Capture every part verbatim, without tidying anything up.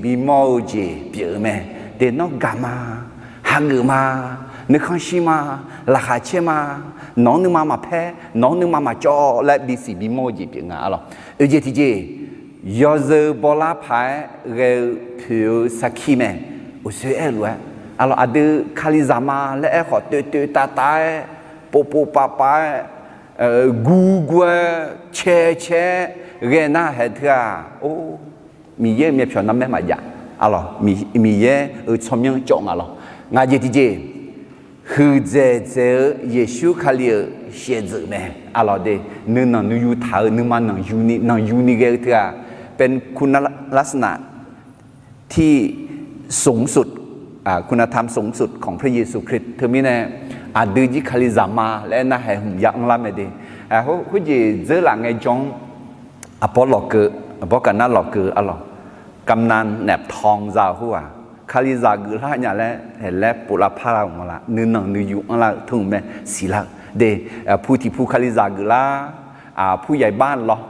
bisiq bimawr-eu jeq pyeuf-eu mae. De nawr gaq ma, hageuf ma, nuikhanr shir ma, laqkhaq caer ma, nawq-anr nuima maqpaer, nawq-anr nuima maqcawv laer bisiq bimawr-eu jeq pyeuf nga arlawq. Oeq jeq tiqjeq, yawzeu bawlar paq-aer ghae-eu poeq-eu sarkir mae. Uqsoer aer-eu lof-aer arlawq, aqdui Kalizaq ma laer aerkhawf toeq toeq taf taf-aer, pov pov pav pav-aer, guv guv-aer, cae cae-aer ghae nar haeq teu-aq, or, Miqyaer-euq myavpyawq narmaer maqjav arlawq. Miqyaer-euq tsawrmyanr cawv nga lawq. Ngaq jeq tiqjeq, huiqdzaeq dzaeq-eu Yeqsur Kali-euq shaevdzeuf mae arlawq de. Nuinanq nuiyu taq-eu nuima nanqyuni nanqyuni ghae-eu teu-aq, เป็นคุณลักษณะที่สูงสุด คุณธรรมสูงสุดของพระเยซูคริสต์ teumirnae, aqdui jir Kalizaq ma laer aernar haeq hmq ya anrlar mae de. Khoerjeq dzeurlaf ngaejawr-anr, aqbawr lawqkeuv, aqbawr gaq nar lawqkeuv arlawq, กำนันแหนบทอง za-euq khoer-aq, Kalizaq geuflar nya laer haeq laer pov lavpar lar-euq mawrlar, nuinanq nuiyu anrlar-eu teu-euq mae siqlar-eu de. Pu tiq pu Kalizaq geuflar, pu yaiq bar lawr,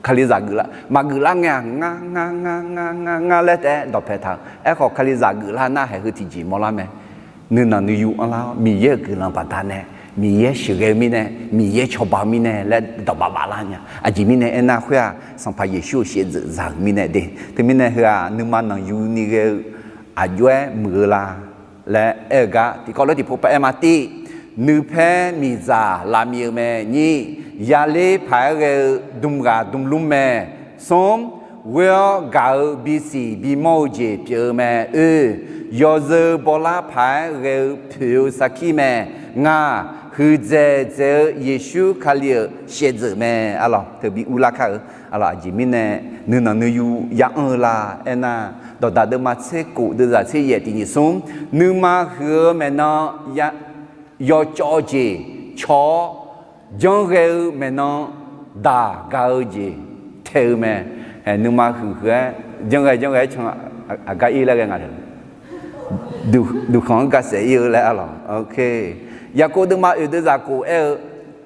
Kalizaq geuflar maqgeuflar ngae-aq, ngar ngar ngar ngar ngar ngar laer taef-aer dawqpae taq-eu. Aerkhawf Kalizaq geuflar nar haeq heu tiqjeq mawrlar mae. Nuinanq nuiyu anrlar-awr Miqyaer-euq guiqlanq baqdanae, Miqyaer sheuqghae-eu mirnae, Miqyaer cawba-eu mirnae laer dawqbaf baflar nya. Aqjeq mirnae aernar khoer-aq, Sanqpaq Yeqsur-euq shaevdzeuf za-euq mirnae de. Teumirnae heu-aq nuima nanqyuni ghae-eu aqjox-aer muiq-eu la laer aer-eu gar tiqkawv lof tiqpov par aer ma. Tiv, nuipaer miqdzaq lavmir-eu mae. Nyir, yaler paq-aer ghae-eu dmq ghaq dmq lmr mae. Smr, ghoer-awr gaq-eu bisiq bimawr-eu jeq pyeuf-eu mae. Oe, yawzeu bawlar paq-aer ghae-eu poeq-eu sarkir mae. Ngaq, huiqdzaeq dzaeq-eu Yeqsur Kali-euq shaevdzeuf mae. Arlawq teu bi urlar kar-eu. Arlawq aqjeq mirnae nuinanq nuiyu ya anr-eu la aernar, dawqdaq deuvma tser kof deuvzaq tser yaef tiq nyiq smr, nuima huiq-eu maeqnan yawcawv jeq caw-awr, janrghae-eu maeqnan daq gaq-eu jeq tae-eu mae. Nuima huiq huiq-aer janrghae janrghae-aer can aqgar ir laer ghae nga. Duqkhanq-anr gasaef ir-eu laer arlawq. Yaqkov deuvma oeq deuvzaq kof aer-eu,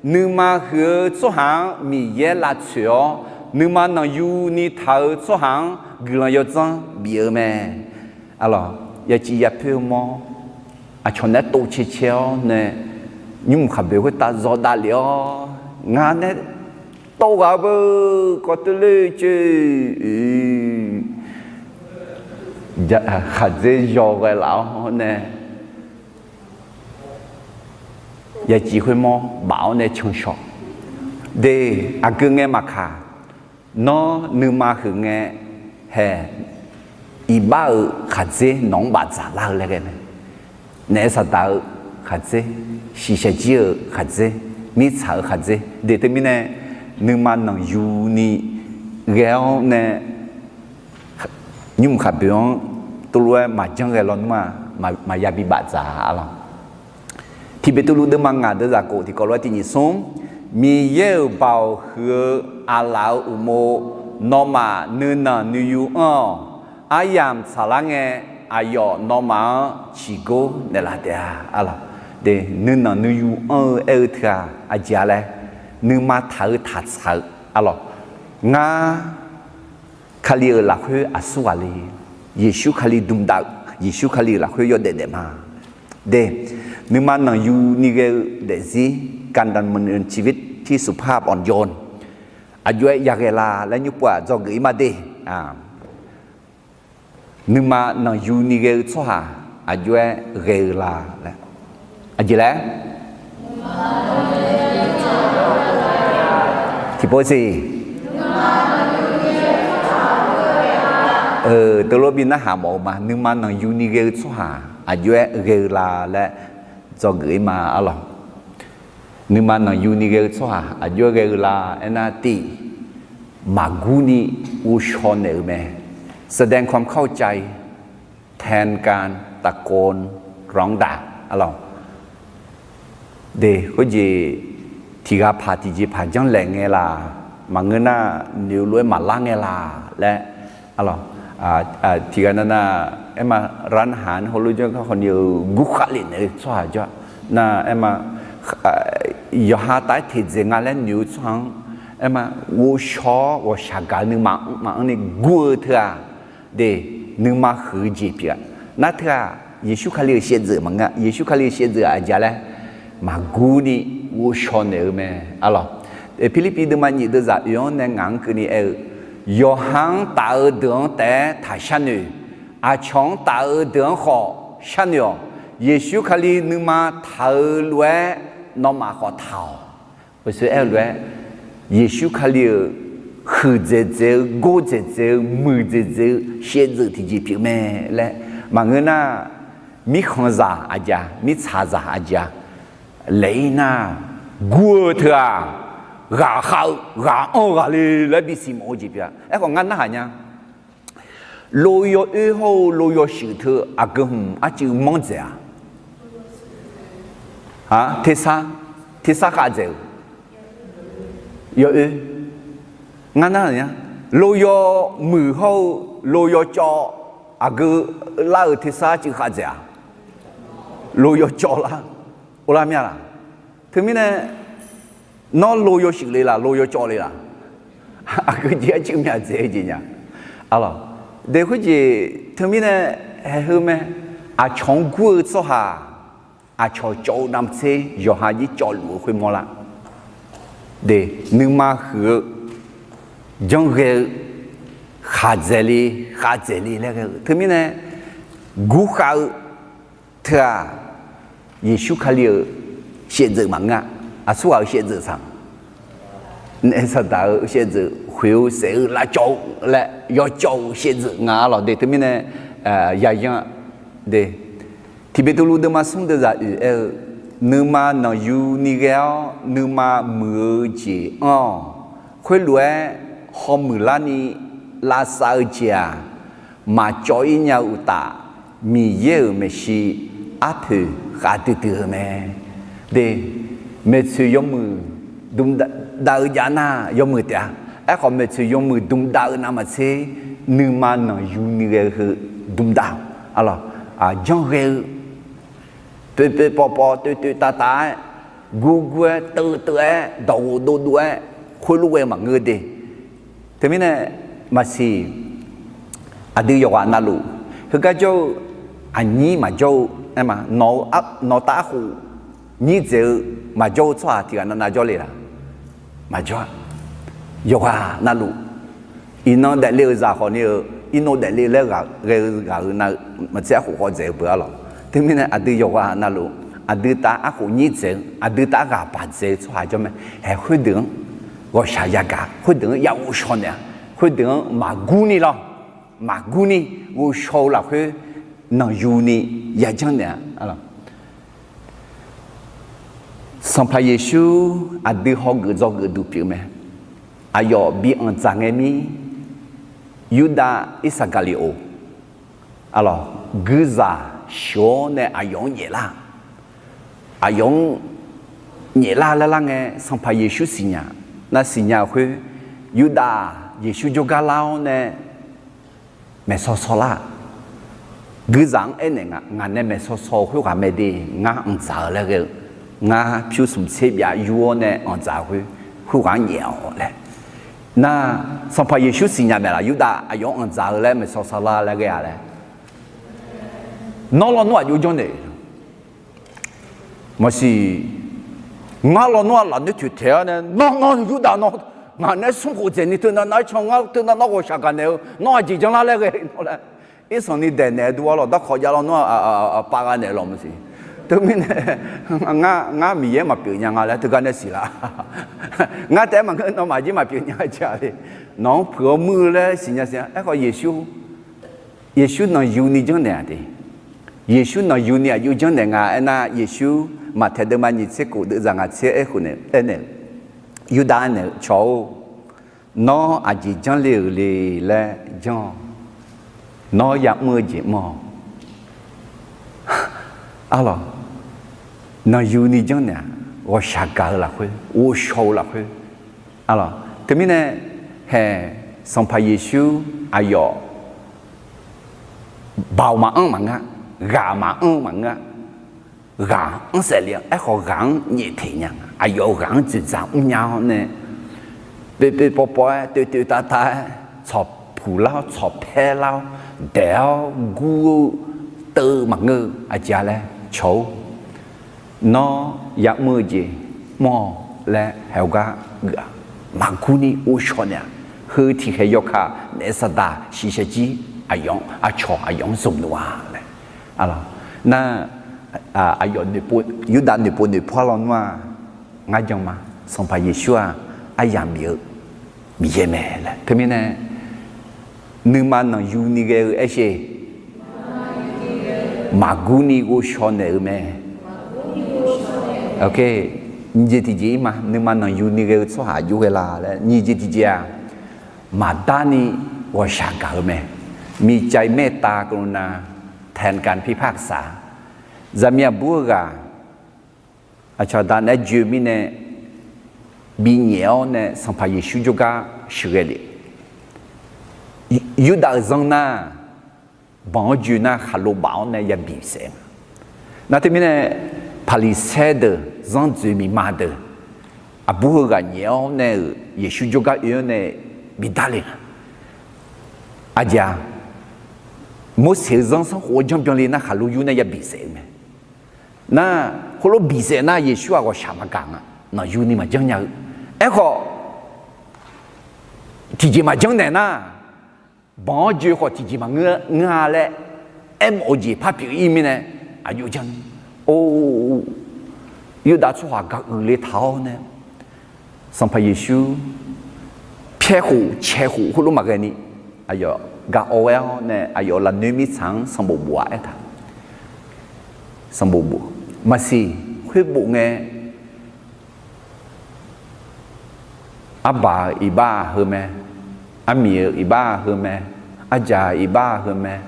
nuima huiq-eu tsawrhaq-anr Miqyaer lavtsoeq-awr, nuima nanqyuni taq-eu tsawrhaq-anr guiqlanq yawdzanr bif-eu mae. Arlawq yaciv yapoer-eu mawr, aqcawq naeq-aer tov cae cae-awr nae, nymrmq khaqboeq khoertav zawqdav lef-awr, ngaq nae tov ghaq-eu beu kawv teuler coer, khaqdzer yaw ghae laf-awr nae, yaciv khoermawr baf-awr nae canshawq de. Aqgeu ngae maqkaq, nawr nuima huiq ngae haeq, iqbax-euq khaqdzer nawq-anr bafdzaq lar-eu laer ghae mae. Naef saqdaq-eu khaqdzer, shiqshaq jir-euq khaqdzer, mirtsaq-euq khaqdzer de. Teumirnae nuima nanqyuni ghae-awr nae, nymrmq khaqboeq-anr tov lof-aer maqjanr ghae lawnmr-aq, maqya bi bafdzaq arlawq. Tiqbeqtuvluv deuvma ngaq deuvzaq kof tiqkawv lof-aer tiq nyiq smr, Miqyaer-euq baoq huiq-eu aqlaf-euq uqmov, nawmaf nuinanq nuiyu anr-awq. Aryamq tsaqlar ngae, aqyawf nawmaf-anr ciqgor naeqlaf taef-a arlawq. De, nuinanq nuiyu anr-eu aer-eu teu-aq aqjeq-a laer, nuima taq-eu taqtsaq-eu arlawq. Ngar Kali-euq lafkhoer aqsur ghaq le. Yeqsur Kali dmq dav-eu, Yeqsur Kali-euq lafkhoer yawdaef daef ma. De, nuima nanqyuni ghae-eu daefzir, การดำเนินชีวิตที่สุภาพอ่อนโยน aqjox-aer yaghae la laer nymr pov-aq dzawgeuf ir ma de. Nuima nanqyuni ghae-eu tsawrhaq aqjox-aer ghae-eu la laer, aqjeq laer tiqpov siq. Teulof bi narhaq mawf-eu ma. Nuima nanqyuni ghae-eu tsawrhaq aqjox-aer ghae-eu la laer dzawgeuf ir ma arlawq. Nuima nanqyuni ghae-eu tsawrhaq aqjox-aer ghae-eu la aernar, tiq, maqgurni ghovshaw naeq-eu mae. แสดงความเข้าใจ แทนการตะโกนร้องด่า arlawq. De, khoerjeq tiqghaq paq tiqjeq paq janrlaeq ngae laq, maqngeur nar noeq-eu lof-aer maqlar ngae laq laer, arlawq, tiqghaq nav nav aerma, ร้านอาหาร heulof janr gar khawf ni-eu gurkhav lef naeq-eu tsawrhaq jawr-a. Nar aerma, yawqha taf-aer teqdzaeq nga laer noeq-eu tsawrhaq-anr aerma, ghovshaw-awr ghawqshaq gaq nuima maqanr ni gur-eu teu-aq, de, nuima huiq-eu jeq pyeuf-a. Nar teu-aq, Yeqsur Kali-euq shaevdzeuf maqngeur-a. Yeqsur Kali-euq shaevdzeuf aqjeq laer maqgurni ghovshaw naeq-eu mae. Arlawq, Pirlirpiv deuvma nyiq deuvzaq oeq-anr nae ngaq-anr keuvni aer-eu, yawqha-anr taf-eu deuq-anr taef-aer taq sharnoeq, aqcawq-anr taf-eu deuq-anr khawf sharnoeq-awq. Yeqsur Kali nuima taq-eu lof-aer nawmaf khawf taq-awq. Oeqsoe aer-eu lof-aer, Yeqsur Kali-euq huiqdzaeq dzaeq-eu, gordzaeq dzaeq-eu, muiqdzaeq dzaeq-eu shaevdzeuf tiqjeq pyeuf mae laer maqngeur nar, mirkhanqzaq aqjeq-a, mirtsaqzaq aqjeq-a laer-ir nar, gur-eu teu-aq, ghaqkhav-eu ghaq anr-eu ghaqle laer bisiq mawf-eu jeq pyeuf-a. Aerkhawf ngar narhaq nya. Loyaw oer hawr-eu loyaw shuif teu aqgeu hmq arcuiv manr dzaeq-a. Tersar, tersar khav dzaeq-eu yawoer. Ngar nar-aq nya, loyaw muiq hawr-eu loyaw cawv aqgeu lar-euq tersar arcuiv khav dzaeq-a. Loyaw cawv lar, uvlar mir-a laq? Teumirnae, nawr loyaw shuif le laq, loyaw cawv le laq? Aqgeu jeq arcuiv myaq dzaeq-eu jeq nya. Arlawq, de khoerjeq teumirnae haeq heu mae. Aqcawq-anr gur-eu tsawrhaq, aqcawq cawv-eu navmaqtser yawqha jir cawvluf-eu khoermawr lar. De, nuima huiq-eu, janrghae-eu, khaqdzaeq le, khavdzaeq le laer ghae-eu teumirnae, gurkhav-eu teu-aq, Yeqsur Kali-euq shaevdzeuf maqngeur-a. Aqsurghaq-euq shaevdzeuf saq, naef saqdaq-eu shaevdzeuf, khoeq-eu saef-eu lavcawv-eu laer yawcawv-eu shaevdzeuf nga. Arlawq, de teumirnae, yayan-a. De, Tiqbeqtuvluv deuvma smr deuvzaq oeq aer-eu, nuima nanqyuni ghae-awr nuima muiq-eu jeq anr-awq. Khoerlof-aer hawmuiq larni lavsav-eu jeq-aq, maqcawv-ir nya-eu uqtaf, Miqyaer-euq maeqshi arpoeq khavdui dui-eu mae. De, maeqtsoeq yawmuiq dmqdav-eu jav nar yawmuiq taef-a. Aerkhawf maeqtsoeq yawmuiq dmqdav-eu navmaqtser, nuima nanqyuni ghae-eu heu dmqdav-awq. Arlawq, janrghae-eu poeqpoeq pawvpawv toeqtoeq tavtav-aer, gurgur-aer teuvteuv-aer dawqghof dovdov-aer khoerlof ghae maqngeur de. Teumirnae maqsiq, aqdui yawqghaq navluf heugar jawr-eu, aqnyir maqjawr-eu, aer ma, nawq-eu nawq-eu tav arkhof nyir dzaeq-eu maqjawr-eu tsawrhaq tiqghaq navnav jawr le laq? Maqjawr-a. Yawqghaq navluf, iqnan daefle-euq zaq khawf ni-eu, irnov daefle laer ghae-eu ghaq-eu nav-eu maqtser arkhof khawf dzaeq-eu beu arlawq. Teumirnae aqdui yawqghaq navluf, aqdui tav arkhof nyir dzaeq-eu, aqdui tav ghaq baq dzaeq-eu tsawrhaq jawr mae. Haeq khoerdeuq-anr ghawqshaq yagaq, khoerdeuq-anr ya ghovshaw naeq-a. Khoerdeuq-anr maqgurni lawr, maqgurni ghovshaw-eu lafkhoer nanqyuni yajanr naeq-a. Sanqpaq Yeqsur aqdui hawgeuf dzawgeuf duq pyeuf mae. Aqyawf bi anqdzaq ngae mir, Yurdav Irsaqgaqliqoq, arlawq, guizaq sheuq-awr nae aqyawf-anr nyaeflar. Aqyawf-anr nyaeflar laer lar ngae, Sanqpaq Yeqsur siqnya. Nar siqnya-euq khoer, Yurdav-aq Yeqsur jawrgar lar-awr nae maeqsaw saw lar. Guizaq-anr aernaeq nga, ngaq nae maeqsaw saw-eu khoerghaq mae de, ngar anqdzaq-eu laer ghae-eu, ngar pyursmq tser byav yur-awr nae anqdzaq-eu khoer, khoerghaq-anr nyaef-awq laer. Nar, Sanqpaq Yeqsur siqnya maeq laf, Yurdav aqyawf-anr anqdzaq-eu laer maeqsaw saw lar laer ghae-a laer. Nawr lawnmr aqjox janrnaeq maqsiq. Ngar lawnmr-aq lafnoer toeqtaeq-awr nae, nawr, nawr Yurdav nawr, ngaq nae smrkhof dzaeqni teunav nav-aer can, ngar teunav nawr ghawqshaq gaqnaeq-eu, nawr aqjeq janrlar laer ghae nawr laer, irsanqni daeqnaeq-eu dur-awr lawq, darkawq jav lawnmr-aq pav gha naeq lawq maqsiq. Teumirnae ngar Miqyaer maqpyeuf nya nga laer teugar nae siqlar. Ngar taef-aer maqngeur, nawmaf jir maqpyeuf nya-a jeq-a le. Nawq-anr puiq-awr muir-eu laer siqnya siq-a. Aerkhawf Yeqsur, Yeqsur nanqyuni janrnaeq-a de. Yeqsur nanqyuni aqjox janrnaeq nga aernar, Yeqsur Maqtaeq deuvma nyiq tser kof deuvzaq ngaq tser aerkhof nae aernaeq-eu, Yurdav aernaeq-eu, Cawq-or, nawr aqjeq janrle-euq le laer janr-awq. Nawr ya'mr-eu jeq mr-awq. Arlawq, nanqyuni janrnaeq-aq, ghawqshaq gaq-eu lafkhoer, ghovshaw-eu lafkhoer. Arlawq, teumirnae haeq, Sanqpaq Yeqsur aqyawf baoq maqanr maqngeur, ghaq maqanr maqngeur, ghaq-anr saevle-awr, aerkhawf ghaq-anr nyaefteq nya, aqyawf ghaq-anr dzoeqdzaq mrnya-awr nae, poeqpoeq pawvpawv-aer, toeqtoeq tavtav-aer, tsawqpuq lar-awr, tsawqpaer lar-awr, daeq-awr gur-eu teuv maqngeur-eu aqjeq-a laer cawq-or, nawr ya'mr-eu jeq mr-awq laer haeq-eu gar geuf-aq, maqgurni ghovshaw naeq-aq, heu tiqkhaeq yawkaq naef saqdaq shiqshaq jir aqyawf-anr aqcawq aqyawf-anr zmq luf-a laer. Nar, aqyawf noeqpov, Yurdav noeqpov noeqpov-a lawnmr-aq, ngar jan ma, Sanqpaq Yeqsur-aq aryamq bif-eu Miqyaer mae laer. Teumirnae nuima nanqyuni ghae-eu aersheq, maqgurni ghovshaw naeq-eu mae. Nyiq jeq tiqjeq-ir ma, nuima nanqyuni ghae-eu tsawrhaq aqjox ghae la laer. Nyiq jeq tiqjeq-aq, maqdarni ghawqshaq gaq-eu mae. มีใจเมตตากรุณาแทนการพิพากษา Zaqmiq aqbur-eu ghaq aqcawq aqda naeq-aer joe mirnae binyaef-awr nae Sanqpaq Yeqsur jawrgar sheuqghae le. Yurdav-euq zanr nar, banq-anr joe nar khaqlo baf-awr nae ya bisaef nga. Nar teumirnae Paqliqsaer deuq, zanr dzoeq miqma deuq, aqbur heughaq nyaef-awr nae-euq Yeqsur jawrgar oe-awr nae bidar le nga. Aqjeq-aq, Morseq-eu zanrsanrkhof-anr janrbyan le nar khaqlo yur nae ya bisaef-eu mae. Nar, khoerlof bisaef nar Yeqsur-aq ghawqshaq maqgaq nga, nanqyuni maqjanr nya-eu. Aerkhawf, tiqjeq maqjanr naeq nar, banq-anr joe khawf tiqjeq maqngeur-a laer aermawf-eu jeq par pyeuf-ir mirnae, aqjox janr, or, Yurdav tsawrhaq gaq uiqle taq-awr nae, Sanqpaq Yeqsur pyaer khof caeq khof khoerlof maqghae ni, aqyawf gaq awv-aer-awr nae aqyawf lafnoer mirtsaq-anr sanqbof bof-a aertaq. Sanqbof bof, maqsiq, khoer bof ngae, arbaq-euq iqbax-aq heu mae, armiq-euq iqbax-aq heu mae, arjaq-euq iqbax-aq heu mae,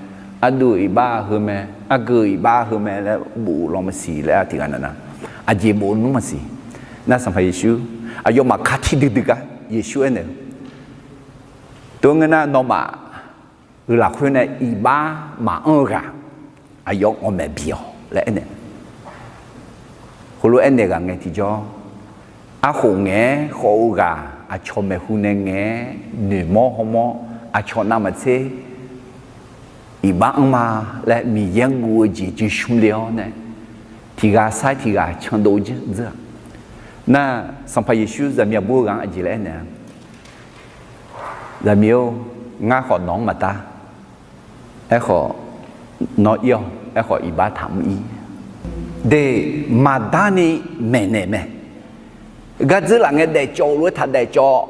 arduv-euq iqbax-aq heu mae, argeu-euq iqbax-aq heu mae laer bof law maqsiq laer-a tiqghaq navnav, aqjeq bof nmr maqsiq. Nar Sanqpaq Yeqsur aqyawfmaf kar tiq duidui gar Yeqsur aernaeq-eu, tov ngeur nar nawmaf-euq lafkhoer nae iqbax maqanr-eu ghaq aqyawf-anr ghawqmaeq bi-awq laer aernaeq. Heulof aernaeq ghaq ngae tiqjawr, arkhof ngaeq-aer khawf-eu ghaq aqcawq maeqhu nae ngaeq-aer noeqmawr hawmawr aqcawq navmaqtser iqbax anrma laer Miqyaer-anr guv-eu jeq jeqshmr le-awr nae, tiqghaq sair tiqghaq candov-eu dzeur-aq. Nar, Sanqpaq Yeqsur zaqmiq aqbur-eu ghaq-anr aqjeq laer aernaeq-a, zaqmiq-or, ngar khawf nawq-anr maqdar. Aerkhawf, nawr ir-awq. Aerkhawf iqbax taqmr ir. De, maqdarni maeqnaeq mae. Gar dzeurlaf ngae daefcawv-eu lof-aer taq daefcawv,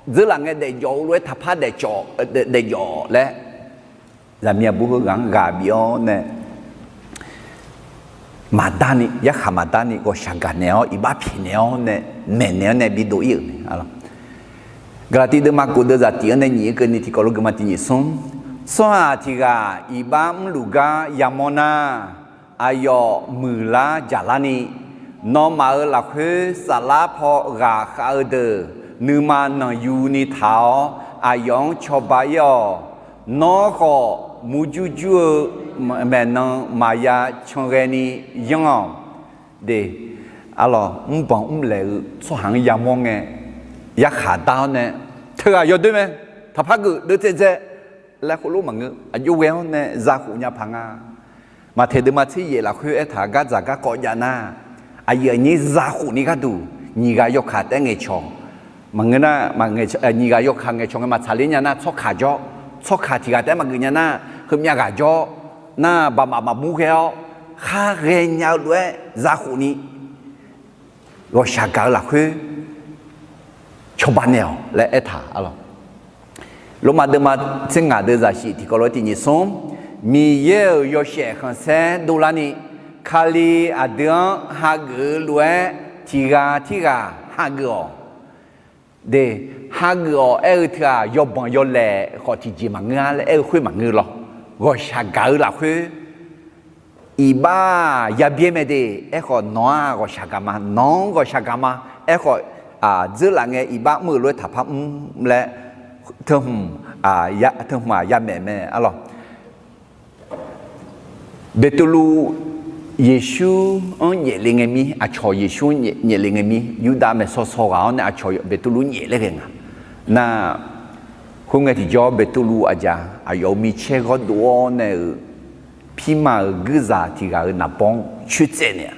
dzeurlaf ngae daefjawv-eu lof-aer taqpar daefcawv, daefjawv laer zaqmiq aqbur heughaq-anr ghaq bif-awr nae, maqdarni, yarkhaq maqdarni ghawqshaq gaqnaeq-awr iqbax pyaeqnaeq-awr nae, maeqnaeq-awr nae bidov ir-euq mae. Gaqlaqtiv deuvma kof deuvzaq tif-anr nae nyiq-aer keuvni tiqkawv lof geufma tiq nyiq smr, tsawrhaq tiq ghaq iqbax mrluf gar yamawr nar, aqyawf muiqlar jaqlarni, nawmaf-euq lafkhoer saflar paw ghaqkhav-eu deuq nuima nanqyuni taq-awr aqyawf-anr cawba ir-awq. Nawr khawf murjur jur-eu maeqnan maqya canghaeni yanr-awq. De, arlawq, mrbanq mrlaeq-eu tsawrhaq-anr yamawr ngae, yarkhaq dar-awr nae, teughaq yawdoer mae, taqpar geuf deuv tsaevdzae laer khoerlof maqngeur, aqjox ghae-awr nae zakhof nya paq nga. Maqtaeq deuvma tser yaef lafkhoer aertaq-eu gardzaq garkawv jav nar, aqyuif aqnyir zakhof ni gharduq nyiq ghaq yawkaq taef-aer ngaeqcawq. Maqngeur nar, nyiq ghaq yawkaq ngaeqcawq ngae maqtsaqler nya nar, tsawrkaq jawr, tsawrkaq tiq ghaq taef-aer maqgeuf nya nar, heumyav ghaq jawr nar, baqmaf maqmur ghae-awr khar ghaenya-eu lof-aer zakhof ni ghawqshaq gaq-eu lafkhoer cawba naeq-awq laer aertaq arlawq. Lormav deuvma tser ngaq deuv zaqsiq tiqkawv lof-aer tiq nyiq smr, Miqyaer-euq yawshaef khanqsaer dovlarni, Kali aqdui-anr hageuf-eu lof-aer tiq ghaq tirghaq hageuf-awq. De, hageuf-awq aer-eu teu-aq, yawbanq yawlaeq khawf tiqjeq maqngeur-a laer aer-eu khoer maqngeur lawr. Ghawqshaq gaq-eu lafkhoer iqbax yabyaer mae de. Aerkhawf nawq-aq ghawqshaq gaq ma, nawq-anr ghawqshaq gaq ma. Aerkhawf, dzeurlaf ngae iqbax mr-eu lof-aer taqpar mr laer teu hmq-aq yamaeq mae arlawq. Beqtuvluv Yeqsur-anr nyaefle ngae mir, aqcawq Yeqsur-anr nyaefle ngae mir, Yurdav maeqsaw saw ghaq-awr nae aqcawq Beqtuvluv nyaefle ghae nga. Nar, Khoerngae tiqjawr Beqtuvluv aqjeq-aq, aqyawf-euq micaer ghawrdov-awr nae-euq, pirma-euq guirzaq tiq ghaq-euq naqbawr-anr coertsaev naeq-a.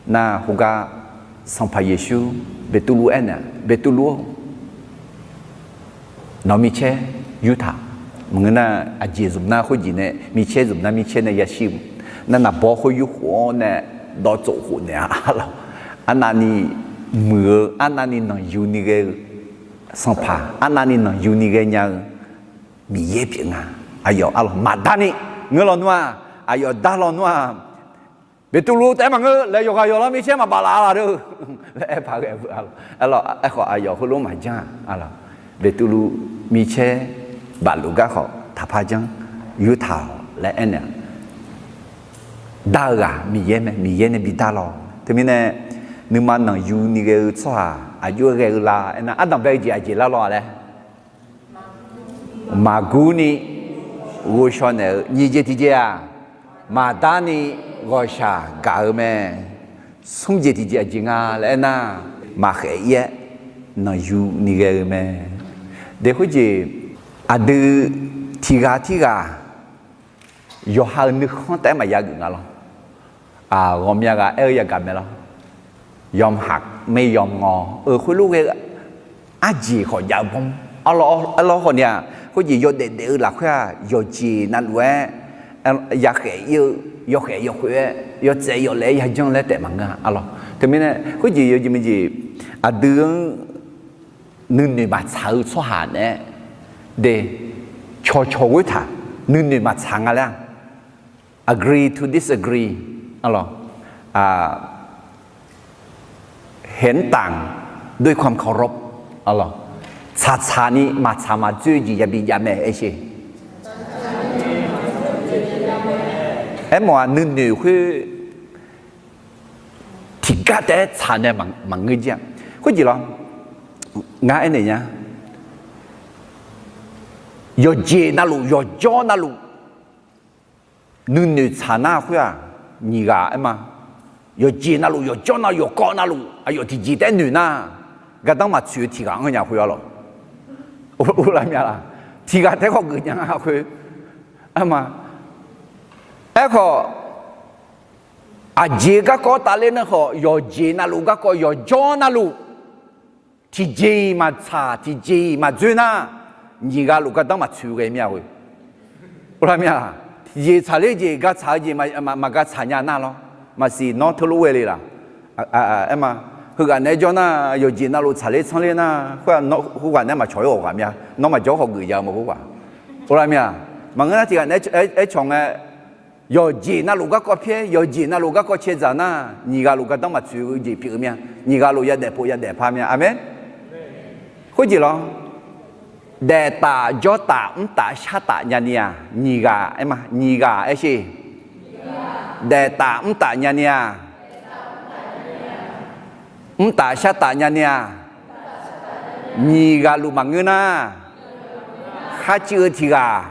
Nar khoergar Sanqpaq Yeqsur Beqtuvluv aernaeq-a, Beqtuvluv-or, nawq-eu micaer yurtaq. Maqngeur nar, aqjeq zmq nar khoerjeq nae micaer zmq nar micaer nae yashir-eu nar, naqbawr khoer yurkhof-awr nae dawv tsof khof naeq-a. Arlawq, arnavni muiq-eu, arnavni nanqyuni ghae-eu Sanqpaq, arnavni nanqyuni ghae nya-eu Miqyaer pyeuf nga. Aqyawf arlawq maqdar ni ngeur lawnmr-aq, aqyawf dar lawnmr-aq, Beqtuvluv taef-aer maqngeur laer yawqghaq yawqlanr micaer maqbaf laf-a laq deu laer aer paq ghae-eu arlawq. Aerkhawf aqyawf heulof maqjanr-aq, Beqtuvluv micaer bafluf gar khawf taqpar janr, yurtaq-awq laer aernaeq-a. Dar-eu ghaq Miqyaer mae, Miqyaer nae bidar lawq. Teumirnae nuima nanqyuni ghae-eu tsawrhaq aqjox-aer ghae-eu la aernar, ardanq bae-eu jeq aqjeq lar lawq-a laer maqgurni ghovshaw naeq-eu, nyiq jeq tiqjeq-aq, maqdarni ghawqshaq gaq-eu mae. Smr jeq tiqjeq aqjeq nga laer aernar, maqkhaef-ir-aer nanqyuni ghae-eu mae. Dae khoerjeq aqdui tiq ghaq tirghaq yawqha-euq nuikhanr taef-aer maqya geuf nga lawr. Ghawqmya ghaq aer-eu yagaq mae lawr. Yawmhaq mae yawmngawr-eu khoerlof ghae-eu arjeq khawf jav-eu bawr. Arlawr khawf ni-aq, khoerjeq yawdaef daef-eu lafkhoer-aq, yawqjeq navluf-aer yakhaef-ir-eu, yawkhaef yawkhof-aer yawtsaev yawlaef-aer yajanr laer taef maqngeur-a arlawr. Teumirnae khoerjeq yawjeq maqjeq aqdui-anr nuinoeq maqtsaq-eu tsawrhaq naeq-aer de, cawqcawq ghoertaq nuinoeq maqtsaq nga laer-a. Agree to disagree arlawr. เห็นต่างด้วยความเคารพ arlawr. Tsaqtsaq ni maqtsaq maqdzoer jeq yabi jav mae aer sher. Aermawf-aq nuinoeq khoer tiqgar taef-aer tsaq nae maqngeur jir-a. Khoerjeq lawr, ngar aernaeq nya, yawqjeq navluf yawqjawr navluf nuinoeq tsaq nar khoer-aq, nyiq ghaq aer ma. Yawqjeq navluf yawqjawr navluf yawqkawv navluf aqyawf tiqjeq taef-aer noeq nar, gardanr maqtsoeq-eu tiq ghaq-anr nya khoer arlawq. Uvlar mya laq? Tiq ghaq taef-aer khawf geuf nya nga khoer. Aer ma. Aerkhawf, aqjeq garkawv tafler nar khawf, yawqjeq navluf garkawv yawqjawr navluf tiqjeq-iq maqtsaq tiqjeq-iq maqdzoer nar, nyiq ghaq luf gardanr maqtsoeq ghae mir-a khoer. Uvlar mya laq? Tiqjeq tsaqler jeq gartsaq-eu jeq maqgartsaq nya nar lawr. Maqsiq nawr teulof ghae le laq? Aer ma. Heughaq naeq-aer jawr nar, yawqjeq navluf tsaqler tsanr ler nar, khoer-aq, khoerghaq naeq-aer maqcawq-ir ghawq ghaq mya. Nawr maqjawr khawf geuf ya-eu ma khoerghaq. Uvlar mya. Maqngeur nar tiq ghaq naeq-aer cawq ngae, yawqjeq navluf garkawv pyaer, yawqjeq navluf garkawv cae dzaq nar, nyiq ghaq luf gardanr maqtsoeq-eu jeq pyeuf-eu mir-a. Nyiq ghaq luf yadaef pov yadaef par mir-a. Aqmeq. Khoerjeq lawr, daef taf jawr taf mr taf shar taf nyani-aq, nyiq ghaq aer ma, nyiq ghaq aer sher. Daef taf mr taf nyani-aq, mr taf shar taf nyani-aq, nyiq ghaq luf maqngeur nar, kharcuiv-eu tiq ghaq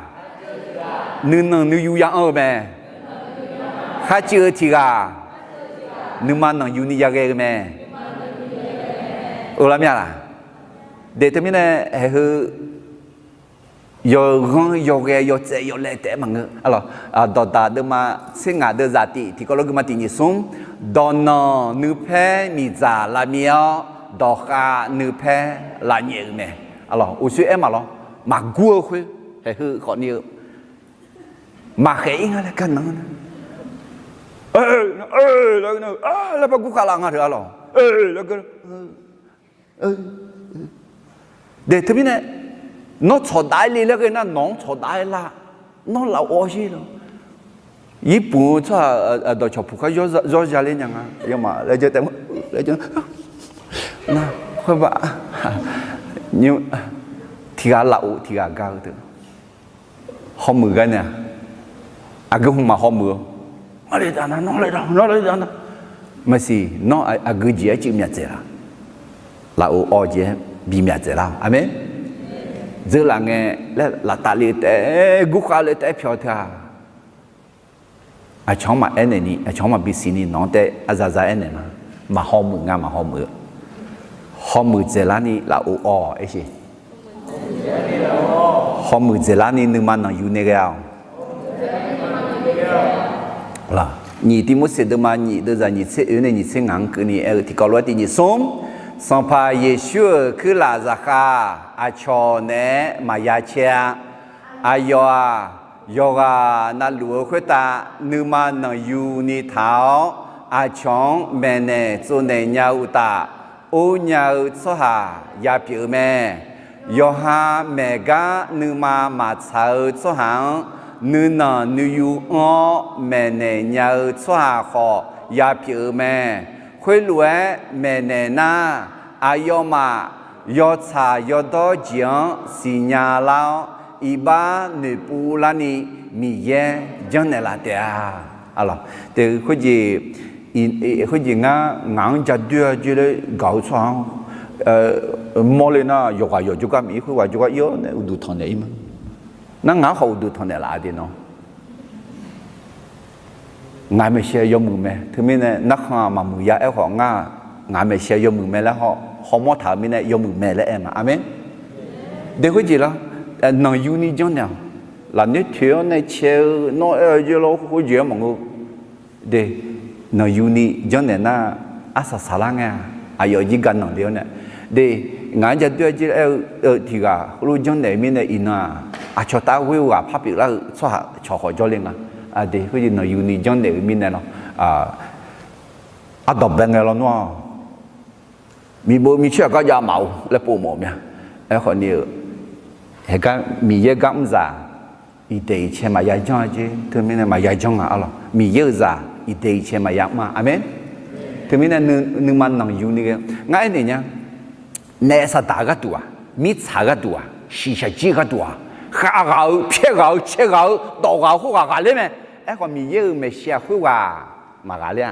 nuinanq nuiyu ya anr-eu mae. Kharcuiv-eu tiq ghaq nuima nanqyuni yaghae-eu mae. Uvlar mya laq? De teumirnae aeqheu, yawghanr yawghae yawtsaev yawlaev taef-aer maqngeur. Dawqdaq deuvma tser ngaq deuv zaq tiq tiqkawv lof guima tiq nyiq smr, dawqnanq nuipaer miqdzaq lavmir-awr, dawqkhav nuipaer lavnyaef-eu mae. Uqshoe aer maqlawr, maqgur-eu khoer, haeqheu khawfni-eu maqkhaeq-ir nga laer gar nan-anr nar, laer par gurkhav laf nga teu arlawq, laer gar. De teumirnae, nawr tsawqdav-aer le laer ghae nar, nawq-anr tsawqdav-aer lar, nawr lafov-awr shir lawr. Yirpmq-eu tsawrhaq dawqcawq puq khar zawr za ler nya nga, yawmaf laer jawr taef ma, laer jawr nar, khoer ba, nymr, tiq ghaq lafov tiq ghaq gar-eu teu. Hawmuiq gar nae-aq, aqgeu hmq maq hawmuiq-eu. Nawr le dav na, nawr le dav, nawr le dav na. Maqsiq, nawr aqgeu jeq-aer cuiv myaq dzaeq laf? Lafov awv jeq-aer bi myaq dzaeq lar-awq. Aqmeq. Dzeurlaf ngae laer laftav le taef-aer, gurkhav le taef-aer pyawq teu-aq, aqcawq-anr maqaer naeq ni, aqcawq-anr maqbi siqni nawq-anr taef-aer aqzaza aernaeq ma. Maq hawmuiq nga, maq hawmuiq-eu. Hawmuiq dzaeqlar ni lafov awv-awq aer sher. Pawmuiq dzaeqlarni nuima nanqyuni ghae-awq. Nyiq Tiqmorseq deuvma nyiq deuvzaq nyiq tser oe nae nyiq tser ngaq-anr keuvni aer-eu tiqkawv lof-aer tiq nyiq smr, Sanqpaq Yeqsur-euq kuirlaf zaqkhav aqcawq naeq-aer maqya caer-a. Aqyawf-aq, yawqghaq navluf-eu khoertav nuima nanqyuni taq-awr, aqcawq-anr maeqnaeq tsovnaeq nya-eu uqtaf, or nya-eu tsawrhaq ya pyeuf-eu mae. Yawqha maeq gar nuima maqtsaq-eu tsawrhaq-anr, nuinanq nuiyu anr-awr maeqnaeq nya-eu tsawrhaq khawf ya pyeuf-eu mae. Khoerlof-aer maeqnaeq nar, aqyawfmaf yawtsaq yawdawr jeq-anr siqnya lar-awr, iqbax noeqpov larni Miqyaer janrnaeq laf taef-a. Aqlawq, te khoerjeq, khoerjeq ngar ngaq-anr ja doer-a jeq laer gaq-eu tsawrhaq-anr mawrle nar, yawqghaq yawq jawrgar Miqyaer khoerghaq jawrgar ir-awr nae uqduq tanqnaeq ir ma. Nar ngaq-anr khawf uqduq tanqnaeq laf-a de nawr. Ngaq maeqshi yawmuiq mae. Teumirnae narkhan-aq maqmuiq ya aerkhawf ngar, ngaq maeqshi yawmuiq mae laer haw, hawmawr taq-euq mirnae yawmuiq mae laer aer ma. Aqmeq. De khoerjeq lar, nanqyuni janrnaeq-awq. Lafnoer toeq-awr nae cae-eu nawr aer-eu jeq lar khoerjeq-anr maqngeur. De, nanqyuni janrnaeq nar, arsaq saqlar ngae-a. Aqyawf jir ga nanqle-awr nae, de, ngaq-anr ja doer-a jeq aer-eu tiq ghaq heulof janrnaeq-eu mirnae iqnan-aq, aqcawq taf ghoer-eu ghaq par pyeuflar-eu tsawrhaq cawq khawf jawrle nga. De, khoerjeq nanqyuni janrnaeq-eu mirnae lawr, ardanqbae ngae lawnmr-awq. Miqbov micaer-aq gar jav maf-or laer pov mawf-eu mya. Aerkhawf ni-eu, haegar Miqyaer gar mr zaq, iqdaeq iqcae maqya janr-a jeq teumirnae maqya janr nga arlawq. Miqyaer-euq zaq iqdaeq iqcae maqya mr-a. Aqmeq. Teumirnae nuima nanqyuni ghae ngar aernaeq nya. Naef saqdaq gharduq-aq, mirtsaq gharduq-aq, shiqshaq jir gharduq-aq, khav ghaq-eu, pyaer ghaq-eu, cae ghaq-eu, dawf ghaq-eu khoerghaq ghaqler mae. Aerkhawf Miqyaer-euq maeqshi-aq khoerghaq maqghaqler-a.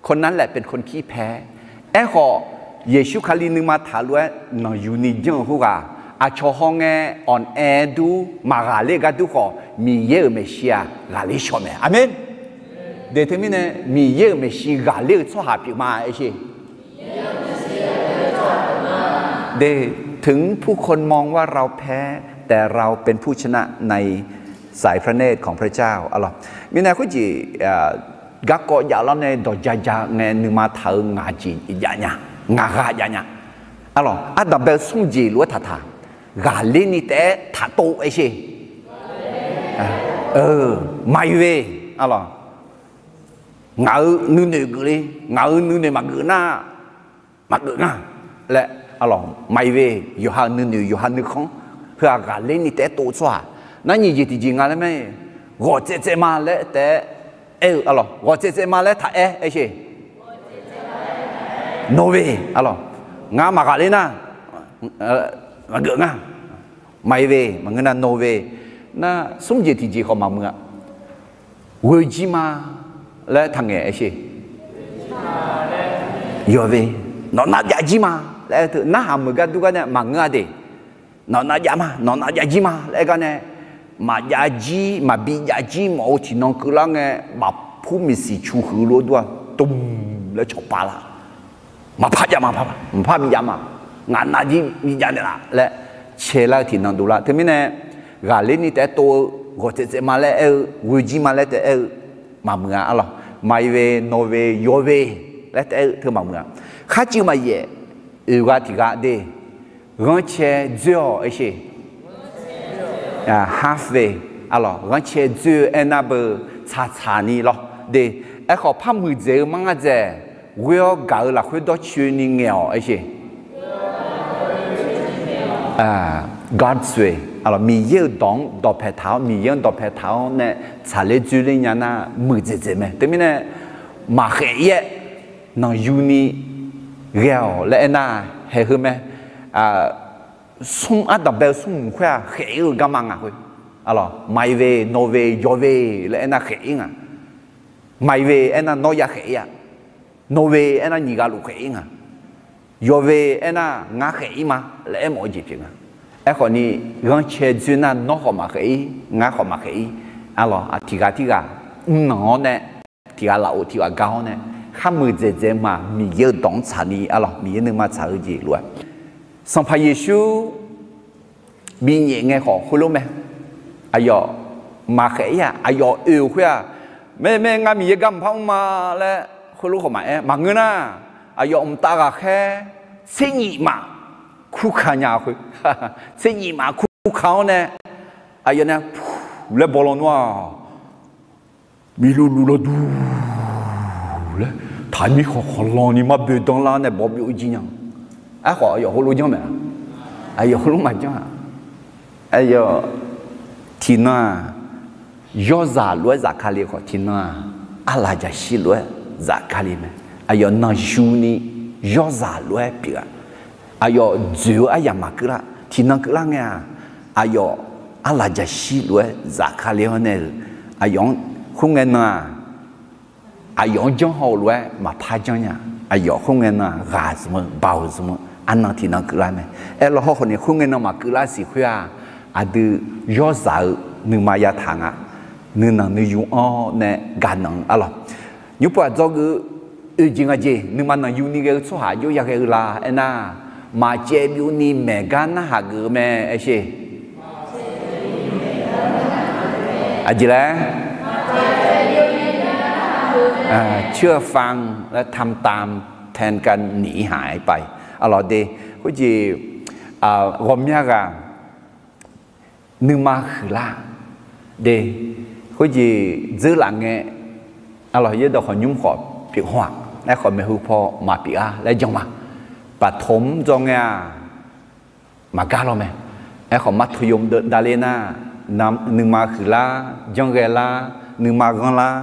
คนนั้นแหละเป็นคนขี้แพ้ Aerkhawf, Yeqsur Kali nuima taq lof-aer nanqyuni janr-eu khoerghaq, aqcawq hawngae awqnaeq dur maqghaqler gar dur khawf, Miqyaer-euq maeqshi-aq ghaqler shawq mae. Aqmeq. De teumirnae Miqyaer-euq maeqshi ghaqler-eu tsawrhaq pyeuf ma aer sher. De, ถึงผู้คนมองว่าเราแพ้ แต่เราเป็นผู้ชนะในสายพระเนตรของพระเจ้า arlawq. Mirnae khoerjeq garkawv jav lawr nae dawqja ja ngae nuima taq-eu ngaq jeq jav nya, ngaq ghaq jav nya. Arlawq, ardanqbae-eu smr jeq lof-aer taqtaq, ghaqler ni taef-aer taqtov aer sher. Maqir ve, arlawq, ngaq-euq nuinoeq geufle, ngaq-euq nuinoeq maqgeuf nar, maqgeuf nga laer, arlawq, maqir ve, yawqha-euq nuinoeq yawqha nuikhanr heu-aq ghaqler ni taef-aer tov tsawrhaq. Nar nyiq jeq tiqjeq nga laer mae, ghawq tsaev tsaev ma laer taef-aer aer-eu, arlawq, ghawq tsaev tsaev ma laer taq aer aer sher. Nawr ve, arlawq, ngar maqghaqler nar, maqgeuf nga. Maqir ve, maqngeur nar nawr ve, nar smr jeq tiqjeq khawf maqmuiq-a. Ghoe jir ma laer taqngaeq aer sher. Yawqve, nawq nav jav jir ma laer aer teu narhaq meuq gar dur gar nae maqngeur-a de. Nawq nav jav ma, nawq nav jav jir ma laer aer gar nae, maqjav jir, maqbi jav jir mawf-eu tiqnan keuvlar ngae, bafpur miqsiq cu huiq lof dur-a, dmq laer cawqpav lar. Maqpar jav ma, maqpar bi jav ma, ngaq nav jir bi jav naeqlaf laer caelar-eu tiqnan dovlar. Teumirnae, ghaqler ni taef-aer tov-eu, ghawq tsaev tsaev ma laer aer-eu, ghoe jir ma laer taef-aer aer-eu, maqmuiq-a arlawq. Maqir ve, nawr ve, yawve laer taef-aer aer-eu teu maqmuiq-a. Kharcuiv maqyaef, oeq gha tiq gha de, ghanrcae dzoer-awq aer sher. Half way, arlawq, ghanrcae dzoer-eu aernar beu tsaqtsaq ni lawr de. Aerkhawf par muiqdzaeq-eu mar ngar dzaeq, ghoer-awr gaq-eu lafkhoer dawrcoeni ngaeq-awq aer sher. God's way, arlawq, Miqyaer-euq dawq-anr dawqpae taq-awr, Miqyaer-anr dawqpae taq-awr nae tsaqler dzoerler nya nar muiqdzaeq dzaeq mae. Teumirnae maqkhaeq-ir-aer nanqyuni ghae-awq laer aernar, haeq heu mae. Smr ardanqbae-eu smrmuiq khoer-aq khaeq-ir-eu garma nga khoer. Arlawq, maqir ve, nawr ve, yawve laer aernar khaeq-ir nga. Maqir ve aernar nawr ya khaeq-ir-a. Nawr ve aernar nyiq ghaq luf khaeq-ir nga. Yawve aernar ngar khaeq-ir ma laer aermawf-eu jeq pyeuf nga. Aerkhawf ni, ghanrcae dzoer nar nawr khawf maqkhaeq-ir, ngar khawf maqkhaeq-ir. Arlawq, tiq ghaq tirghaq mrnanq-awr nae, tiq ghaq lafov tiq ghaq gar-awr nae, khar muiqdzaeq dzaeq ma Miqyaer-euq dawq-anr tsaqni arlawq, Miqyaer nuima tsaq-eu jeq lof-aer, Sanqpaq Yeqsur binyaef ngae khawf heulof mae. Aqyawf maqkhaeq-ir-aq, aqyawf oe-euq khoer-aq, mae mae ngar Miqyaer gar mqpar mr ma laer heulof khawf maqaer maqngeur nar, aqyawf mqtav ghaqkhaer tser nyif maf kurka nya khoer, tser nyif maf kurka-awr nae, aqyawf nae laer baw lawnmr-aq, bi luvluv lawduq laer taqmir khawqkhawq lanni mar boeqdanr lar nae bawq byov jir nya. Aerkhawf aqyawf heulof janr mae-a. Aqyawf heulof maqjanr-aq, aqyawf tiqnan-aq, yawrzaq lof-aer zafkale khawf tiqnan-aq, arlaq jaqshir lof-aer zafkale mae. Aqyawf nanqyuni yawrzaq lof-aer pyeuf-a. Aqyawf dzoeq-eu aryamq maqkeuvlar, tiqnan keuvlar ngae-aq, aqyawf arlaq jaqshir lof-aer zafkale-awr nae-euq, aqyawf-anr khoerngae nan-aq, aqyawf-anr janr haw-eu lof-aer maqpar janr nya. Aqyawf khoerngae nan-aq ghaq zmq-eu baoq zmq-eu arnan tiqnan keuvlar mae. Aerlawr hawrkhawf ni khoerngae nan maqkeuvlar siq khoer-aq, aqdui yawrzaq-eu nuima yataq nga. Nuinanq nuiyu-anr nae gaqnanq-eu arlawq. Nymrpov aqdzawgeuf-eu oeq jeq ngaq jeq nuima nanqyuni ghae-eu tsawrhaq aqjox yaghae-eu la aernar, maqcaev byovni maeq gar narhaq geuf-eu mae aersheq. Aqjeq laer? Tser-eu fanr laer tamtam tae kav nif-ir haq-aer pav-ir arlawq de. Khoerjeq ghawqmya ghaq nuima huiqlar de. Khoerjeq dzeurlaf ngae, arlawq yaerdawq khawf nymr khawf pyeuf haw-aq. Aerkhawf maeqhu paw maqpyeuf-ar laer jan ma. Baqtoq mr dzaw ngae-aq, maqgar lawr mae. Aerkhawf martoq yom davler nar, nuima huiqlar, janrghae lar, nuima ghanrlar,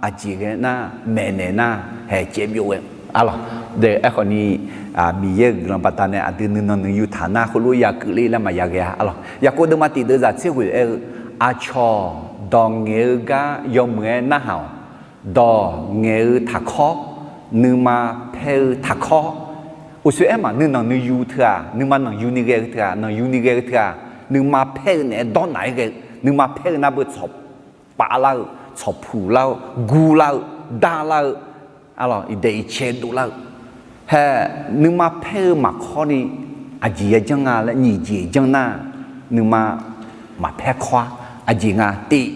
aqjeq ghae nar, maeqnaeq nar, haeq caev byov ghae arlawq. Aerkhawf ni Miqyaer-euq guiqlanq baqdanae aqdui nuinanq nuiyu taq nar khoerlof ya keuvler laer maqya ghae-a arlawq. Yaqkov deuvma tiq deuv zaq tser ghoeq aer-eu, aqcawq dawq ngaeq-eu gar yawmuiq-aer narhaq-awq. Dawq ngaeq-eu taqkawr, nuima paer-eu taqkawr. Uqshoe aer maq nuinanq nuiyu teu-aq, nuima nanqyuni ghae-eu teu-aq, nanqyuni ghae-eu teu-aq, nuima paer-eu naeq-aer dawrnaq-aer ghae-eu, nuima paer-eu nar beu tsawq pavlar-eu, tsawqpuq lar-eu, gurlar-eu, darlar-eu, arlawq iqdaeq iqcae dovlar-eu. Hae, nuima paer-eu maqkawr ni aqjeq ya janr nga laer nyiq jeq janr nar, nuima maqpaer kawr-ar. Aqjeq nga tiv,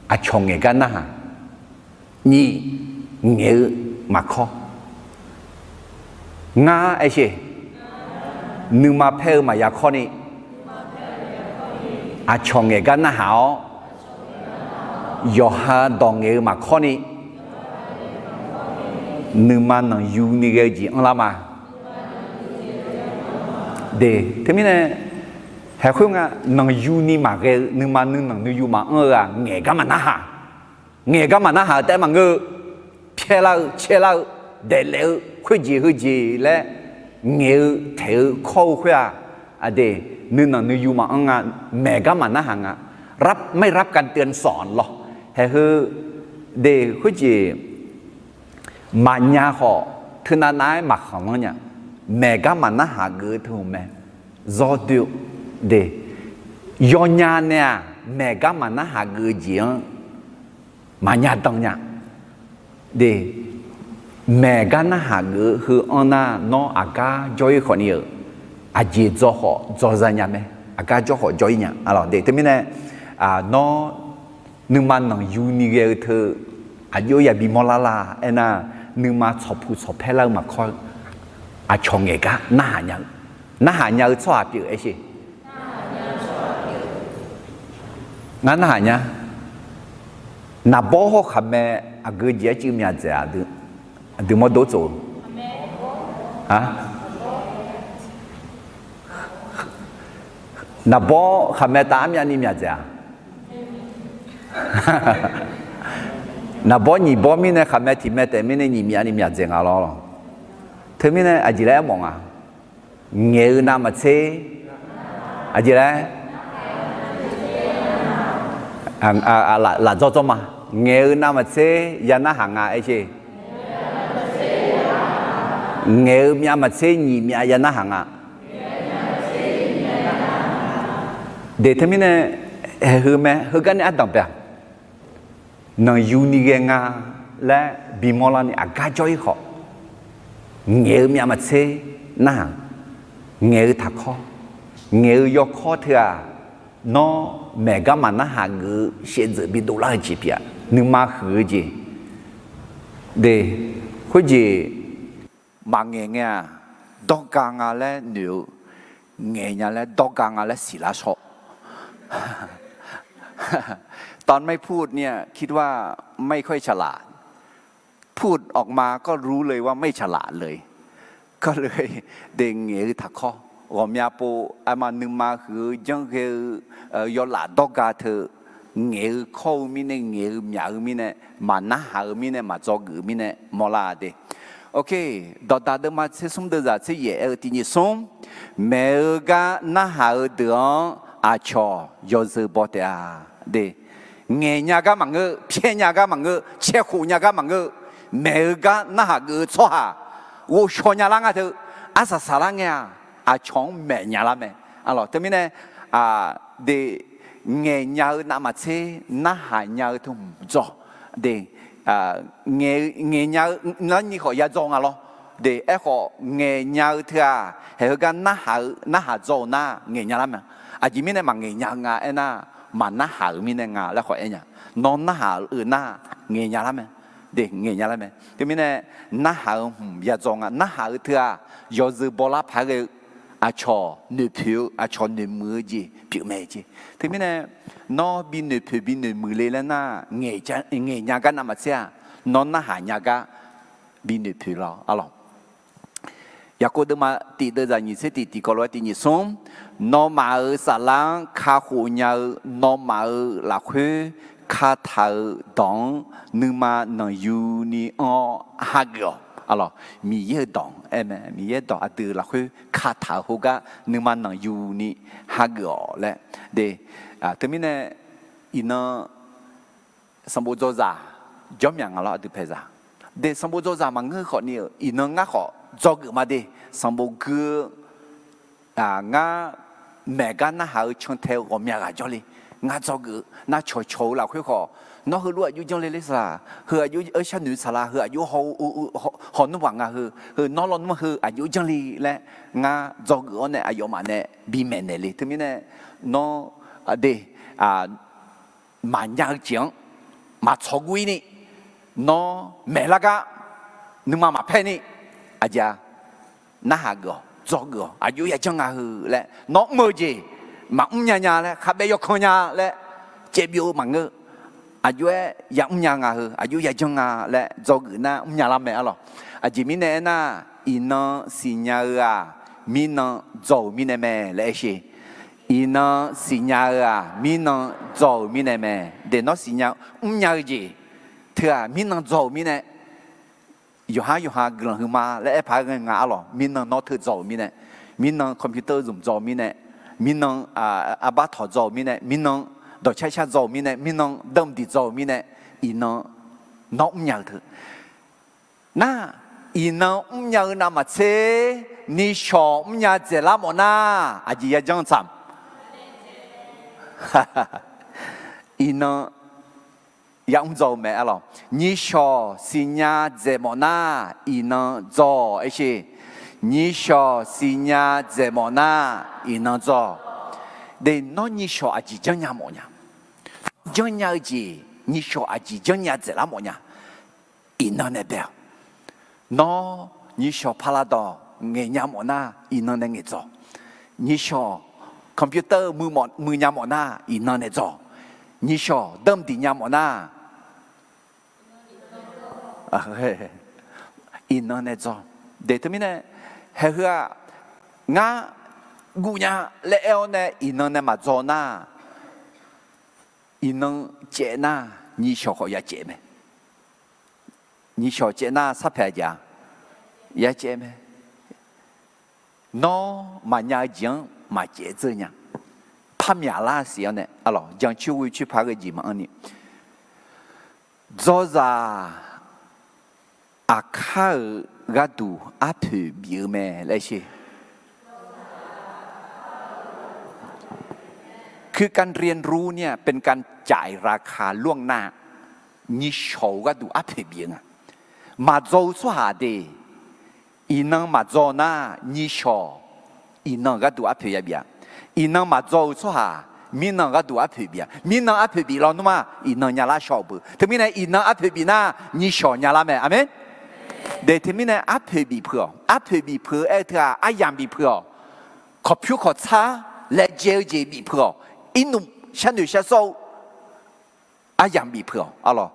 aqcawq ngaeq gar narhaq. Nyiq, ngaeq-eu maqkawr. Ngar aersheq, nuima paer-eu maqya kawr ni, aqcawq ngaeq gar narhaq-awr, yawqha dawq ngaeq-eu maqkawr ni, nuima nanqyuni ghae-eu jeq anrlar ma. De, teumirnae, haeq khoer nga, nanqyuni maqghae-eu nuima nuinanq nuiyu maqanr-eu-aq ngaeq gar maqnarhaq. Ngaeq gar maqnarhaq-eu taef-aer maqngeur-eu, pyaerlar-eu caerlar-eu, daeflaef-eu khoerjeq heujeq laer ngaeq-eu taeq-eu kawr-eu khoer-aq, aqde, nuinanq nuiyu maqanr nga, maeq gar maqnarhaq nga. ไม่รับการเตือนสอน lawr. Haeq heu de khoerjeq maqnya khawf, teunav nav-aer maqkhanq lanr nya. Maeq gar maqnarhaq geuf-eu teu-euq mae. Zawdoer-eu de, yawnya nae-aq maeq gar maqnarhaq geuf-eu jeq-anr maqnya dan nya. De, maeq gar narhaq geuf-eu heu anr nar, nawr aqgar jawr-ir khawf ni-euq, aqjeq dzaw khawf dzaw za nya mae. Aqgar jawr khawf jawr-ir nya. Arlawq de, teumirnae nawr nuima nanqyuni ghae-eu teu aqjox yabi mawrlar la aernar, nuima tsawqpuq tsawqpaer lar-eu maqkawr-eu, aqcawq ngaeq gar narhaq nya-eu, narhaq nya-eu tsawrhaq pyeuf aersheq. Ngar narhaq nya. Naqbawr hawr khaqmae aqgeu jeq-aer cuiv myaq dzaeq-a. Aqdui mawrdo tsof-eu naqbawr khaqmae tav armyavni myaq dzaeq-a. Naqbawr nyiq bawr mirnae khaqmae tiq mae taef mirnae nyiq myavni myaq dzaeq nga lawr. Teumirnae aqjeq laer aermawf nga. Ngaeq-eu navmaqtser, aqjeq laer laf dzawr dzawr ma. Ngaeq-eu navmaqtser ya narhaq nga aersheq. Ngaeq-eu myavmaqtser nyiq myav ya narhaq nga. De teumirnae, haeq heu mae, heugar nae ardanq bae-aq, nanqyuni ghae nga laer bimawr larni aqgar jawr-ir khawf, ngaeq-eu myavmaqtser narhaq, ngaeq-eu taqkawr, Ngaeq-eu yawkawr teu-aq, nawr maeq gar maqnarhaq geuf-eu shaevdzeuf bidov lar-eu jeq pyeuf-a. Nuima huiq-eu jeq de, khoerjeq maqngaeq ngae-aq, dawrga nga laer noeq-eu, ngaeq nya laer dawrga nga laer siqlar shawr. ตอนไม่พูดเนี่ย คิดว่าไม่ค่อยฉลาด พูดออกมาก็รู้เลยว่าไม่ฉลาดเลย ก็เลย de ngaeq-eu taqkawr ghawqmya pov aqma nuima huiq-eu janrghae-eu yawlaf dawrga teu ngaeq-eu kawr-eu mirnae, ngaeq-eu myaq-eu mirnae, maqnarhaq-eu mirnae, maqdzawgeuf-eu mirnae mawrlar de. Dawqdaq deuvma tser smr deuvzaq tser yaef aer-eu tiq nyiq smr, maeq-eu gar narhaq-eu deuq-anr aqcawq yawzeu baw taef-a de. Ngaeq nya gar maqngeur, pyaer nya gar maqngeur, caekhof nya gar maqngeur, maeq-eu gar narhaq geuf-eu tsawrhaq ghovshaw nya lar nga teu, arsaq saqlar ngae-aq, aqcawq-anr maeq nya lar mae. Arlawq teumirnae, de, ngaeq nya-eu navmaqtser narhaq nya-eu teu hmq dzaw de, ngaeq nya-eu narnyi khawf yadzaw nga lawr de. Aerkhawf ngaeq nya-eu teu-aq, haeq heugar narhaq-eu, narhaq dzaw-eu nar ngaeq nya lar mae. Aqjeq mirnae maqngaeq nya-eu nga aernar, maqnarhaq-euq mirnae nga laer khawf aer nya. Nawr narhaq-eu nar ngaeq nya lar mae. De ngaeq nya lar mae. Teumirnae narhaq-eu hmq yadzaw nga. Narhaq-eu teu-aq, yawzeu bawlar paq-aer ghae-eu aqcawq noeqpoeq-eu, aqcawq noeqmuiq-eu jeq pyeuf mae jeq. Teumirnae nawr bi noeqpoeq bi noeqmuiq le laer nar, ngaeq nya gar navmaqtser-aq, nawr narhaq nya gar bi noeqpoeq lawr. Arlawq, Yaqkov deuvma tiq deuvzaq nyiq tser tiq tiq kawv lof-aer tiq nyiq smr, nawmaf-euq saflar-anr kakhof nya-eu nawmaf-euq lafkhoer kataq-euq dawq-anr nuima nanqyuni anr-awr hageuf-awq. Arlawq, Miqyaer-euq dawq aer mae. Miqyaer dawq aqdui lafkhoer kataq-euq khoergar nuima nanqyuni hageuf-awq laer de. Teumirnae iqnan sanqbof dzawzaq jawr myaq nga lawr aqdui paeqzaq. De sanqbof dzawzaq maqngeur khawfni-euq iqnan ngar khawf dzawgeuf ma de. Sanqbof gui-eu ngar maeq gar narhaq-eu cantae-eu ghawqmya ghaq jawrle. Ngar dzawgeuf-eu nar cawqcawq-eu lafkhoer khawf, nawr heulof aqjox janrle ler saqlaq, heu aqjox-aer sharnoeq saqlaq, heu aqjox haw nmr baq nga heu, heu nawr lawnmr heu aqjox janrle laer ngar dzawgeuf-awr nae aqyawfmaf nae bimaeq naeq le. Teumirnae nawr de maqnya-eu jeq-anr maqtsawq guv-ir ni, nawr maeqlar gar nuima maqpaer ni, aqjeq-a, narhaq geuf-awq, dzawgeuf-awq, aqjox yajanr nga heu laer nawr mr-eu jeq maqmr nya nya laer, khabae yawkan nya laer caevbyov-eu maqngeur. Aqjox-aer yamr nya nga heu, aqjox yajanr nga laer dzawgeuf nar mrnya lar mae arlawq. Aqjeq mirnae aernar, iqnan siqnya-eu-aq, mirnan dzaw-euq mirnae mae laer aer sher. Iqnan siqnya-eu-aq, mirnan dzaw-euq mirnae mae. De nawr siqnya mrnya-eu jeq teu-aq, mirnan dzaw-euq mirnae. Yawqhar yawqha guiqlanq huiqma laer aer paq-aer ghae nga arlawq. Mirnan nawr teu dzaw-euq mirnae, mirnan computer zmq dzaw-eu mirnae, mirnan arbar tawq dzaw-euq mirnae, mirnan dawqcar shar dzaw-euq mirnae, mirnan danmq diq dzaw-euq mirnae, iqnan nawr mrnya-eu teu. Nar, iqnan mrnya-eu navmaqtser nishawq mrnya dzaeqlar mawf nar, aqjeq yajanr tsaq. Iqnan yamr dzaw-eu mae arlawq. Nishawq siqnya dzaeq mawf nar, iqnan dzaw-awq aer sher. Nishawq siqnya dzaeq mawf nar, iqnan dzaw. De nawr nishawq aqjeq janrnya mawf nya? Janrnya-eu jeq, nishawq aqjeq janrnya dzaeqlar mawf nya? Iqnan nae bae-awq. Nawr nishawq palavdawq ngaeqnya mawf nar, iqnan nae ngaeqdzaw. Nishawq computer muiq-eu muiqnya mawf nar, iqnan nae dzaw. Nishawq danmq diqnya mawf nar, iqnan nae dzaw. De teumirnae, haeq heu-aq, ngar guvnya laer aer-awr nae iqnan nae maqdzaw nar, iqnan caev nar, nishawq khawf ya caev mae. Nishawq caev nar sarpaeq-a jeq-a, ya caev mae. Nawr maqnya-eu jeq-anr maqcaev dzeur nya. Parmyaq lar siq-awr nae arlawq, jancoer ghoe coer par ghae jeq maqanr ni, dzawzaq aqkar-euq gharduq arpoeq bif-eu mae laer sher. คือการเรียนรู้เนี่ยเป็นการจ่ายราคาล่วงหน้า nishawq-euq gharduq arpoeq bif-eu nga. Maqdzaw-eu tsawrhaq de, iqnan maqdzaw nar, nishawq iqnan-euq gharduq arpoeq yabif-a. Iqnan maqdzaw-eu tsawrhaq, mirnan gharduq arpoeq bif-a. Mirnan arpoeq bif lawnmr-aq, iqnan nyalar shaw-euq beu. Teumirnae iqnan arpoeq bif nar, nyishawq nyalar mae. Aqmeq. De, teumirnae arpoeq bif peuq-awq. Arpoeq bif peuq-eu aer-eu teu-aq, aryamq bif peuq-awq. Kawqpyur kawqtsar laejae-eu jeq bif peuq-awq. Irnmq sharnoeq sharsawr-eu aryamq bif peuq-awq. Arlawq,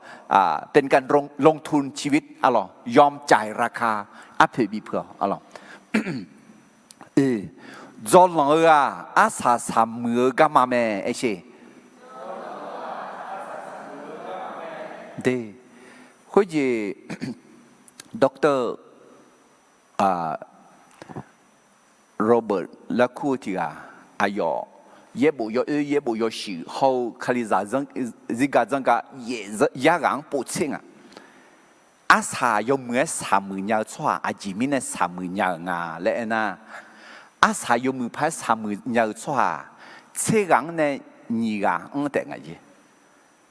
เป็นการลง- ลงทุนชีวิต arlawq, ยอมจ่ายราคา arpoeq bif peuq-awq. Arlawq, dzawlanq-eu-aq, arsaq saqmuiq-eu garma mae. Aersheq, de, khoerjeq Doctor Robert laer kur-eu tiq ghaq, aqyawf yaerbof yawoer yaerbof yawshuif hawr-eu Kalizaq zirga dzanrga yaef yar ghaq-anr povtser nga. Arsaq yawmuiq-aer saqmuiq nya-eu tsawrhaq aqjeq mirnae saqmuiq nya-euq nga laer aernar, arsaq yawmuiq paq-aer saqmuiq nya-eu tsawrhaq, tser ghaq-anr nae nyiq ghaq-anr taef nga jeq.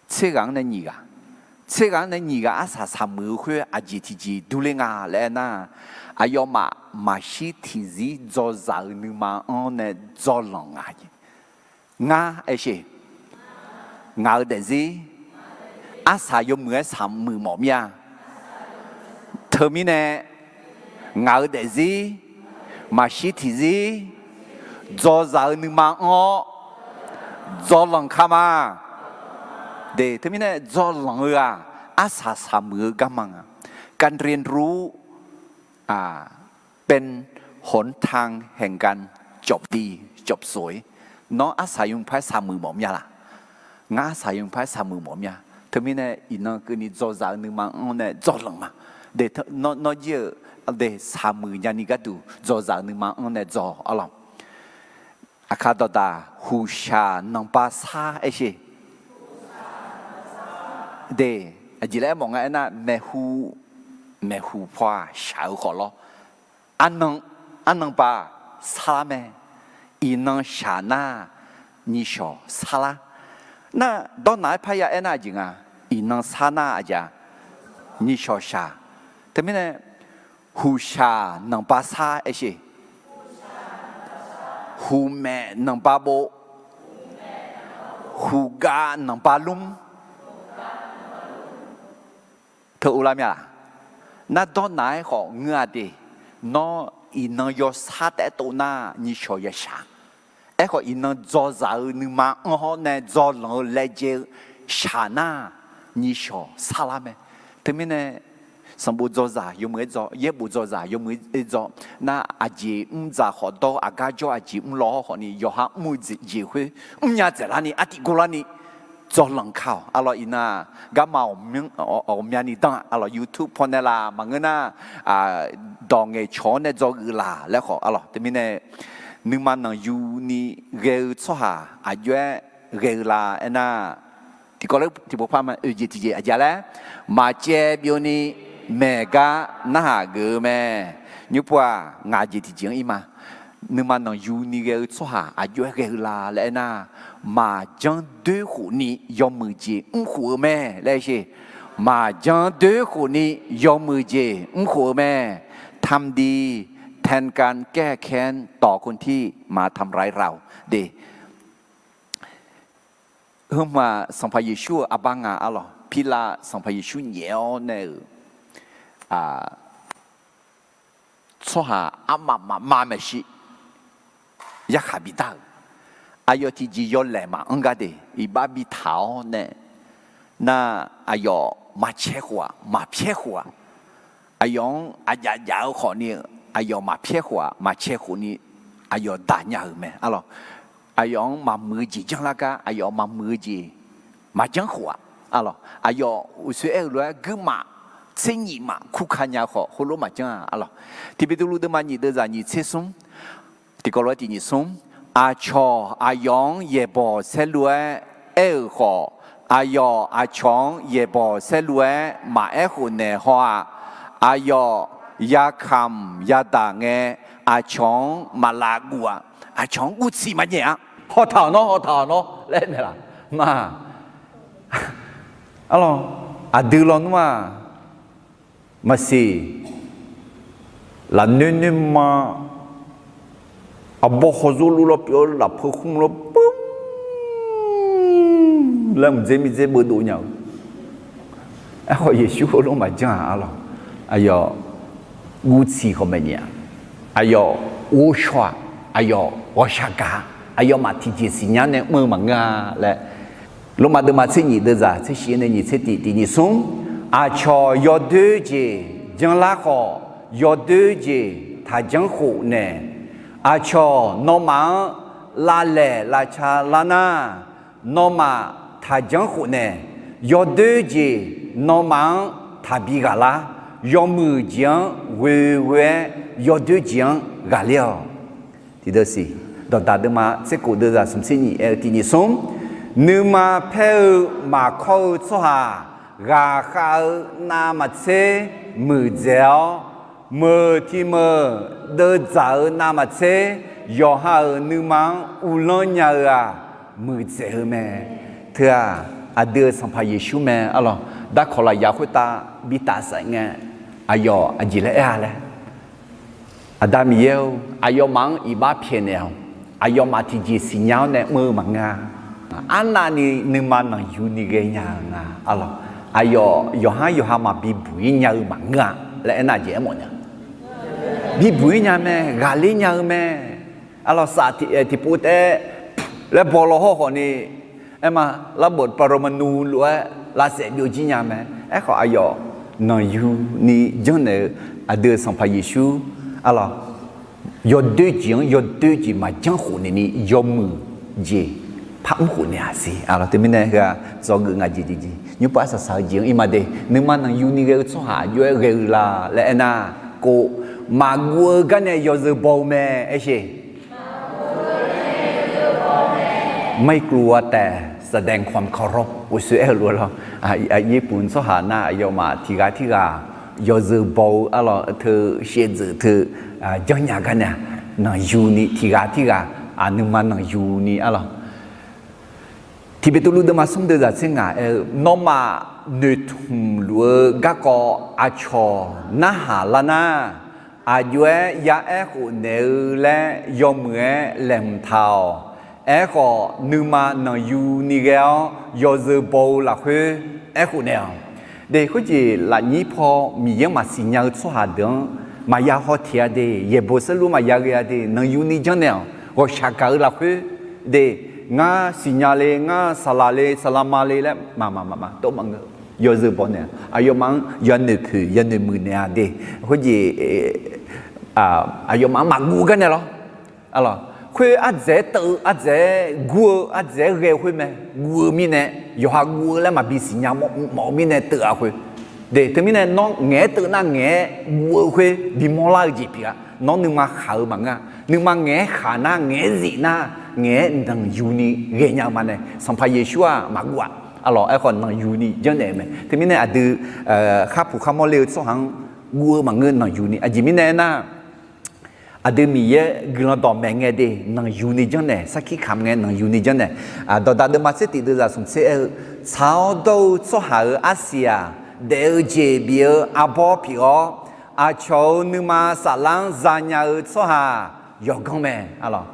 Tser ghaq-anr nae nyiq ghaq, tser ghaq-anr nae nyiq ghaq arsaq saqmuiq-eu khoer aqjeq tiqjeq durler nga laer aernar, aqyawfmaf maqshir tiqzir dzawzaq-eu nuima-anr nae dzawlanq nga jeq. Ngar, aersheq, ngaq-euq daefzir arsaq yawmuiq-aer saqmuiq mawf mir-a. Teumirnae ngaq-euq daefzir maqshir tiqzir dzawzaq-eu nuima-anr-awr dzawlanq ka ma. De, teumirnae dzawlanq-eu-aq, arsaq saqmuiq-eu garma nga. การเรียนรู้เป็นหนทางแห่งการจบดีจบสวย Nawr arsaq yawmuiq paq-aer saqmuiq mawf mir-a laq? Ngar arsaq yawmuiq paq-aer saqmuiq mawf mir-a. Teumirnae iqnan keuvni dzawzaq-eu nuima-anr nae dzawlanq ma. De, nawr jir-eu, de, saqmuiq nyani gharduq dzawzaq-eu nuima-anr nae dzaw-awq. Arlawq, aqkar dawqdaq huqshaq nanqba sar aersheq. De, aqjeq laer aermawf nga aernar, maeqhu, maeqhu paw-aq shaq-eu khawf lawr. Arnan, arnan ba sarlar mae. Iqnan shaq nar, nyishawq sarlar. Nar, dawrnaq-aer parya aernar aqjeq nga, iqnan sar nar aqjeq-a, nyishawq shaq. Teumirnae huqshaq nanqba sar aersheq. Huqmaef nanqba bov. Huqgav nanqba lmr. Teu uvlar mir-a laq? Nar, dawrnaq-aer khawf ngeur-a de. Nawr iqnan yawsar taef-aer tov nar, nyishawq yashaq. Aerkhawf, iqnan dzawzaq-eu nuima-anr hawr nae dzawlanq-eu laejae-eu shaq nar, nyishawq sarlar mae. Teumirnae sanqbof dzawzaq yawmuiq-aer dzaw, yaerbof dzawzaq yawmuiq-aer dzaw. Nar, aqjeq mr dzaq khawf dawr, aqgar jawr aqjeq mr law hawr khawfni, yawqha mr-eu jeq khoer mrnya dzaeqlarni, artiv gorlarni dzawlanq ka-awq. Arlawq, iqnan-aq, garma ghawqmyani danr-a. Arlawq, YouTube pawnae laf maqngeur nar, dawq ngaeqcawq-anr nae dzawgeuf laf laer khawf. Arlawq, teumirnae nuima nanqyuni ghae-eu tsawrhaq aqjox-aer ghae-eu la aernar, tiqkawv ler tiqpov par ma oeq jeq tiqjeq aqjeq laer, maqcaev byovni maeq gar narhaq geuf-eu mae. Nymr pov-aq, ngaq jeq tiqjeq-anr ir ma. Nuima nanqyuni ghae-eu tsawrhaq aqjox-aer ghae-eu la laer aernar, maqjanr doer khofni yawmuiq jeq mr khof-eu mae laer sheq. Maqjanr doer khofni yawmuiq jeq mr khof-eu mae. ทำดีแทนการแก้แค้นต่อคนที่มาทำร้ายเรา de. Heumeuq-aq, Sanqpaq Yeqsur-euq arbar nga arlawq. Pirlav Sanqpaq Yeqsur nyaef-awr nae-euq tsawrhaq armaf mafma maeqshi yarkhaq bidar-euq, aqyawf tiqjeq yawlaeq maqanr gar de iqbax bitaq-awr nae, nar, aqyawf maqcaer khof-aq, maqpyaer khof-aq, aqyawf-anr aqjav jav-eu khawfni, aqyawf maqpyaer khof-aq, maqcaer khofni, aqyawf daq nya-euq mae arlawq. Aqyawf-anr maqmuiq-eu jeq janrlar gar, aqyawf maqmuiq-eu jeq maqjanr khof-aq, arlawq, aqyawf uqshoe aer-euq lof-aer guirmaf tser nyif maf kurka nya-eu khawf, heulof maqjanr-a arlawq. Tiqbeqduvluv deuvma nyiq deuvzaq nyiq tser smr, tiqkawv lof-aer tiq nyiq smr, aqcawq aqyawf-anr yaeqbawq saerlu-aer aer-euq khawf, aqyawf aqcawq-anr yaeqbawq saerlu-aer maqaer khofnaeq haw-aq. Aqyawf yakamq yadaq ngae, aqcawq-anr maqlav guv-aq. Aqcawq-anr guvtsiq maqnyaef-a. Hawtaq-awq nawr, hawtaq-awq nawr laer naeqlaf ma. Arlawq, aqdui lawnmr-aq, maqsiq, lafnoer noerma Aqbawr hawzor luf lawr pyeuf-awr lafpeu khmr lawr pum laer mqdzer mirdzer beuvdov nya-eu. Aerkhawf Yeqsur heulof maqjanr-aq arlawq, aqyawf guvtsiq khawf maeqnyaef-a, aqyawf ghovshaw-aq, aqyawf ghawqshaq gaq-a, aqyawfmaf tiqjeq siqnya nae mr-eu maqngeur-a laer, Lormav deuvma tser nyif deuvzaq tser shif nae nyiq tser tiq tiq nyiq smr, aqcawq yawdoer jeq janrlar khawf, yawdoer jeq taqjanr khof nae, aqcawq nawmaf-anr lavlaeq lavca lar nar, nawmaf taqjanr khof nae, yawdoer jeq nawmaf-anr taqbi ghaq lar, yawmuiq jeq-anr ghoeghoe-aer yawdoer jeq-anr ghaqler-awq. Tiqdeuv siq, Dawqdaq deuvma tser kof deuvzaq smq tser nyif aer-eu tiq nyiq smr, nuima paer-eu maqkawr-eu tsawrhaq ghaqkhav-eu navmaqtser muiqdzaeq-awr, meuq tiq meuq deuvdzaq-eu navmaqtser yawqha-euq nuima-anr uvlanr nya-eu-aq, muiqdzaeq-eu mae. Teu-aq, aqdui-euq Sanqpaq Yeqsur mae arlawq. Darkawq lafyaq khoertav bi tafsaef ngae, aqyawf aqjeq laer aer-a laer, Aqda Miqyaer-or, aqyawfmaf-anr iqbax pyaeqnaeq-awq. Aqyawfmaf tiqjeq siqnya-awr nae mr-eu maqngeur-a. Arnavni nuima nanqyuni ghaenya-eu nga arlawq. Aqyawf yawqhar yawqha maqbi buq-ir nya-eu maqngeur-a laer aernar, aqjeq aermawf nya. Bibuq-ir nya mae, ghaqler nya-eu mae. Arlawq, saf tiqpov taef-aer laer baw law hawr khawfni, aerma, larbaf ปรมาณู lof-aer lavsaef byovjir nya mae. Aerkhawf aqyawf nanqyuni janrnaeq-eu aqdui-euq Sanqpaq Yeqsur, arlawq, yawdoer jeq-anr yawdoer jeq maqjanr khof naeqni yawmuiq jeq par mr khof naeq-aq siq. Arlawq, teumirnae heu-aq dzawgeuf ngaq jeq jeq jeq nymrpov arsaq saq-eu jeq-anr ir ma de. Nuima nanqyuni ghae-eu tsawrhaq aqjox-aer ghae-eu la laer aernar, kov, maqguv-eu garnae yawzeu baw-eu mae. Aersheq, ไม่กลัวแต่แสดงความเคารพ uqshoe aer-eu lof-aer lawr. Yirpuq tsawrhaq nar aqyawfmaf tiqghaq tirghaq yawzeu baw-eu arlawq, teu shaevdzeuf teu janrnya garnae-aq, nanqyuni tiqghaq tirghaq nuima nanqyuni arlawq. Tiqbeqtuvluv deuvma smr deuvzaq tser ngaq aer-eu, nawmaf noeqtmq luf-eu garkawv aqcawq narhaq lar nar, aqjox-aer yaaer khof naeq-eu laer yawmuiq-aer laeqhmq taq-awq. Aerkhawf nuima nanqyuni ghae-awr yawzeu baw-eu lafkhoer aerkhof naeq-awq. De, khoerjeq lafnyir paw Miqyaer-anr maqsiq nya-eu tsawrhaq deuq-anr maqya haw tiq-a de, yaeqbawq saerlu-anr maqya ghae-a de, nanqyuni janrnaeq-awq. Ghawqshaq gaq-eu lafkhoer de, ngar siqnya le, ngar saqlaq le, saqlaq ma le laer maqmaq maqmaq tov maqngeur. Yawzeu baw naeq-a, aqyawfmaf-anr yanoeq poeq yanoeq muiq naeq-a de. Khoerjeq aqyawfmaf-anr maqguv garnae lawr. Arlawq, khoer ardzaeq-aer teuv-eu, ardzaeq-aer gur-eu, ardzaeq-aer ghae-eu khoer mae. Guv-eu mirnae, yawqha guv-eu laer maqbi siqnya mawf-eu mirnae teuv-a khoer. De, teumirnae nawr ngaeq-aer teuv nar ngaeq-aer guv-eu khoer bimawr lar-eu jeq pyeuf-a. Nawr nuima khaq-eu maqngeur-a. Nuima ngaeq-aer khaq nar, ngaeq-aer zif nar, ngaeq-aer nanqyuni ghaenya-eu ma nae, Sanqpaq Yeqsur-aq maqguv-aq. Arlawq, aerkhawf nanqyuni janrnaeq-eu mae. Teumirnae aqdui kharpuq kharmawr le-eu tsawrhaq-anr guv-eu maqngeur, nanqyuni. Aqjeq mirnae aernar, aqdui Miqyaer guiqlanq dawqmaeq ngae de, nanqyuni janrnaeq, sarkir kamq ngae nanqyuni janrnaeq. Dawqdaq deuvma tser tiq deuvzaq smq tser aer-eu, tsaq-awr dawr-eu tsawrhaq-euq arsiq-aq, daef-eu jeq bif-eu arbawr pyeuf-awr, aqcawq-euq nuima saflar-anr zanya-eu tsawrhaq yawqganr mae. Arlawq,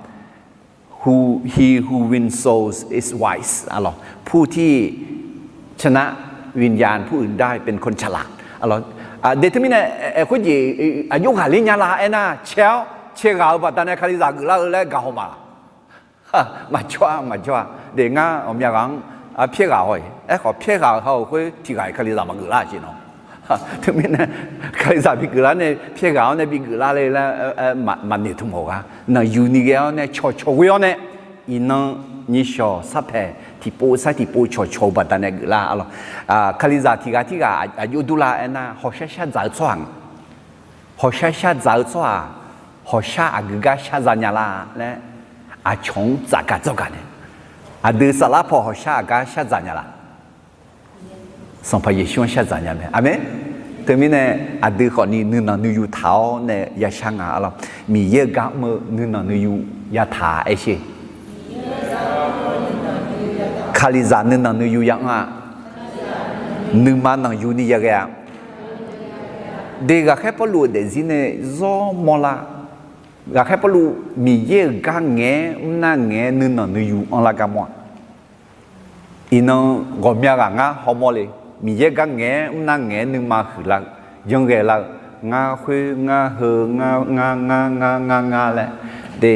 who, he who wins souls is wise. Arlawq, ผู้ที่ชนะวิญญาณผู้อื่นได้เป็นคนฉลาด. Arlawq, de teumirnae, khoerjeq aqjox ghaqler nya la aernar, cae-awr cae ghaq-eu baqdanae kalizaq geuflar-eu laer gaq haw ma laq? Maqjawr-a, maqjawr-a. De, ngar ghawqmya ghaq-anr pyaer ghaq haw-iq, aerkhawf pyaer ghaq-euq ha-euq khoer tiq ghaq-iq kalizaq maqgeuflar siq nawq. Teumirnae kalizaq bigeuflar nae pyaer ghaq-awr nae bigeuflar le laer maqnoeq tmq-awq gha. Nanqyuni ghae-awr nae cawqcawq ghoe-awr nae, iqnan nyishawq sarpaeq tiqpov sar tiqpov cawqcawq-eu baqdanae geuflar. Arlawq, kalizaq tiq ghaq tirghaq aqjox durlar aernar, hawshar shar dzaq-eu tsawrhaq nga. Hawshar shar dzaq-eu tsawrhaq, hawshar aqgeu gar shar zanya la laer, aqcawq-anr tsafgaq dzawrgaq nae, aqdui saflar paw hawshar aqgar shar dzaq nya la? Sanqpaq Yeqsur-anr shar dzaq nya mae. Aqmeq. Teumirnae aqdui khawfni nuinanq nuiyu taq-awr nae yashar nga. Arlawq, Miqyaer-euq gar mr-eu nuinanq nuiyu yataq-a. Aersheq, kalizaq nuinanq nuiyu ya-anr-a, nuima nanqyuni yaghae-a. De, ghaqkhaer Pawrluv-euq daefzir nae zawr mawrlar. Ghaqkhaer Pawrluv Miqyaer-euq gar ngaeq-aer mrnar ngaeq-aer nuinanq nuiyu anrlar gar mawr-aq, iqnan ghawqmya ghaq ngar hawmawr le. Miqyaer gar ngaeq-aer mrnar ngaeq-aer nuima huiqlar-eu, janrghae lar-eu, ngar khoer ngar heu, ngar ngar ngar ngar ngar ngar laer de,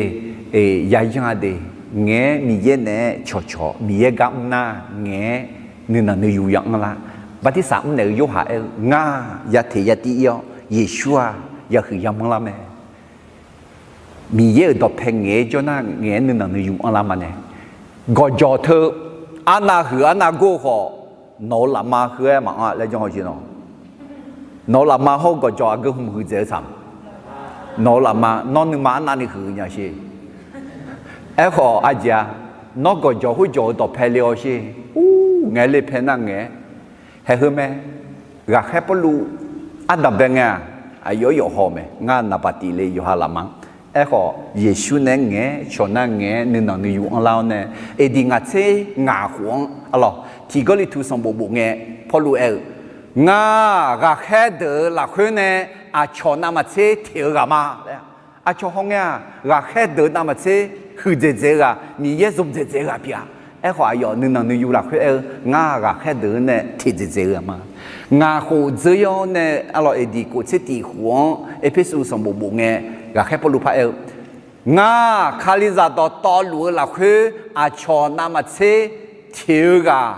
yayanr-a de, ngaeq-aer Miqyaer naeq-aer cawqcawq Miqyaer gar mrnar ngaeq-aer nuinanq nuiyu ya anrlar. Bartirsaq mrnaeq-eu Yorhaq aer-eu, Ngar yateq yatir ir-awr Yeqsur-aq yahuiq yamanr lar mae. Miqyaer-euq dawqpae ngaeq-aer jawr nar ngaeq-aer nuinanq nuiyu anrlar ma nae. Gawqjawq teu arnav huiq arnav gor-eu khawf, nawq-euq lafma heu-aer maqanr laer janr-awr jeq nawq. Nawq-euq lafma hawr-eu gawqjawq aqgeu hmq huiqdzaeq-eu tsaq. Nawq-euq lafma nawr nuima arnavni huiq nya sher. Aerkhawf aqjeq-a, nawr gawqjawq khoerjawq-eu dawqpae le-awr sher. Ur, ngaeq le pae nar ngaeq-aer. Haeq heu mae. Ghaqkhaer Pawrluv ardanqbae ngae-aq, aqyawf yawf haw-eu mae. Ngar naqbaq tif le yawqha lafma-anr. Aerkhawf Yeqsur nae ngaeq-aer cawq nar ngaeq-aer nuinanq nuiyu anrlar-awr nae, aqdiq ngaq tser ngaq khof-anr arlawq, tiq Gawrliqtu sanqbof bof ngae, Pawrluv aer-eu, Ngar ghaqkhaer deuq-euq lafkhoer nae aqcawq navmaqtser teq-eu ghaq ma laer. Aqcawq hawngae-aq, ghaqkhaer deuq navmaqtser huiqdzaeq dzaeq-eu ghaq, Miqyaer zmqdzaeq dzaeq-eu ghaq pyeuf-a. Aerkhawf aqyawf nuinanq nuiyu lafkhoer aer-eu, Ngar ghaqkhaer deuq-anr nae teqdzaeq dzaeq-eu ghaq ma. Ngaq khof dzeur-awr nae arlawq, aqdiq kof tser tif khof-anr Erpersu sanqbof bof ngae, ghaqkhaer Pawrluv par aer-eu, Ngar Kalizaq dawqtawvluf-eu lafkhoer aqcawq navmaqtser teq-eu ghaq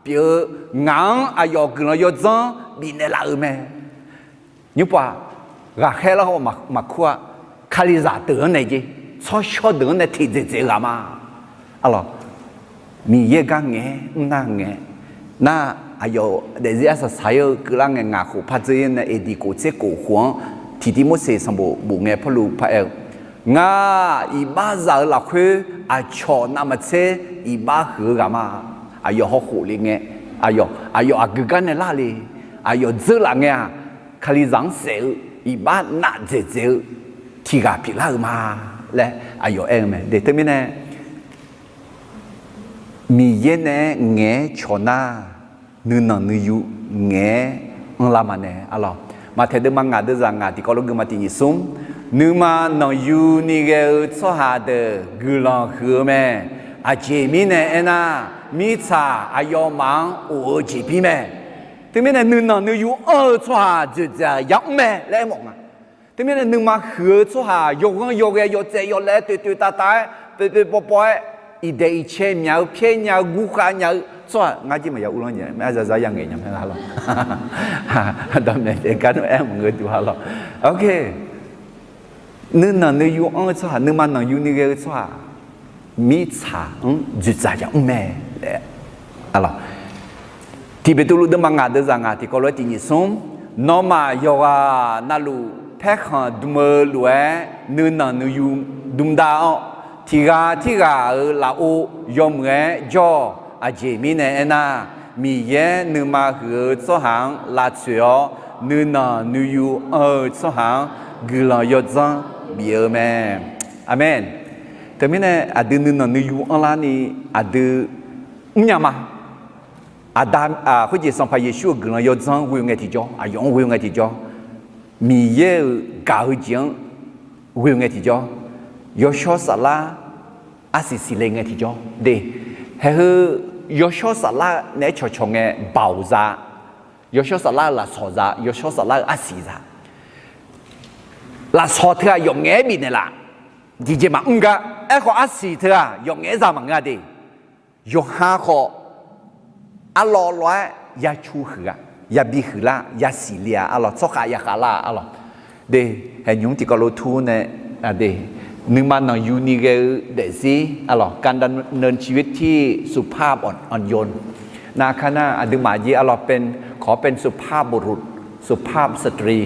pyeuf-eu, ngaq-anr aqyawf guiqlanq yawdzanr bifnaeq laf-euq mae. Nymrpov-aq, ghaqkhaer lar-awr maqkur-a. Kalizaq deuq-anr nae jer, tsawrshawr deuq-anr nae teqdzaeq dzaeq-eu ghaq ma. Arlawq, Miqyaer gar ngaeq-aer mrnar ngaeq-aer nar, aqyawf daefzir arsaq saq-ir-eu keuvlar ngae, ngaq khof par dzeur-ir nae aqdiq kof tser kof khof-anr tiqtiv Morseq sanqbof bof ngae Pawrluv par aer-eu, Ngar iqbaxzaq-euq lafkhoer aqcawq navmaqtser iqbax huiq-eu ghaq ma. Aqyawf hawkhof le ngae, aqyawf aqyawf aqgeu gar nae lar le, aqyawf dzeur laf ngae-aq, Kalizaq-anr saef-eu iqbax navdzaeq dzaeq-eu tiq ghaq pyeuflar-euq ma laer aqyawf aer-eu mae. Teumirnae Miqyaer nae-aer ngaeq-aer cawq nar, nuinanq nuiyu ngaeq-aer anrlar ma nae arlawq. Maqtaeq deuvma ngaq deuvzaq ngaq tiqkawv lof geufma tiq nyiq smr, nuima nanqyu ni ghae-eu tsawrhaq deuq guiqlanq huiq-eu mae. Aqjeq mirnae aernar, mirtsaq aqyawfmaf-anr of-eu jeqbir mae. Teumirnae nuinanq nuiyu anr-eu tsawrhaq dzoeqdzaq yamr mae laer aermawf nga. Teumirnae nuima huiq-eu tsawrhaq yawghanr yawghae yawtsaev yawlaev toeq toeq tav tav-aer poeq poeq paw paw-aer iqdaeq iqcae myaq-eu pyaer nya-eu gurkhav nya-eu tsawrhaq ngar jir maqya uvlanr nya, aer zaza ya ngaeq nya mae arlawq. Dawqmaeq taef gar nar aer maqngeur duq arlawq. Nuinanq nuiyu anr-eu tsawrhaq, nuima nanqyu ni ghae-eu tsawrhaq mirtsaq-anr dzoeqdzaq yamr mae laer arlawq. Tiq Beqtuvluv deuvma ngaq deuvzaq ngaq tiqkawv lof-aer tiq nyiq smr, nawmaf yawqghaq navluf paerkhanq dm-eu lof-aer nuinanq nuiyu dm dav-awr, tiq ghaq tirghaq-euq lafov yawmuiq-aer jawr-awq. Aqjeq mirnae aernar, Miqyaer nuima huiq-eu tsawrhaq-anr lavtsoeq-awr, nuinanq nuiyu anr-eu tsawrhaq-anr guiqlanq yawdzanr bif-eu mae. Aqmeq. Teumirnae aqdui nuinanq nuiyu anrlar ni aqdui mrnya ma. Aqda khoerjeq Sanqpaq Yeqsur-euq guiqlanq yawdzanr ghoe ngae tiqjawr, aqyawf-anr ghoe ngae tiqjawr, Miqyaer-euq gaq-eu jeq-anr ghoe ngae tiqjawr, yawshawr saflar arsiq siqle ngae tiqjawr de. Haeq heu yawshawr saflar naeq-aer cawqcawq ngae baoq za, yawshawr saflar-eu lafsawq za, yawshawr saflar-eu arsiq za. Lafsawq teu-aq yawf ngaef-aer bifnaeq laf, tiqjeq maqmr gar. Aerkhawf arsiq teu-aq yawf ngaef-aer za maqngeur-a de. Yawqha khawf arlawv lawv-aer ya cu huiq-a, yabi huiqlar, yasiq le-a arlawq, tsawrkhav ya khavlar arlawq. De, haeq nymq-mr tiqkawv lof tur nae, de, nuima nanqyu ni ghae-eu daefzir arlawq, การดำเนินชีวิตที่สุภาพอ่อนโยน nar kar nar aqduimaf jeq arlawq เป็น ขอเป็นสุภาพบุรุษ สุภาพสตรี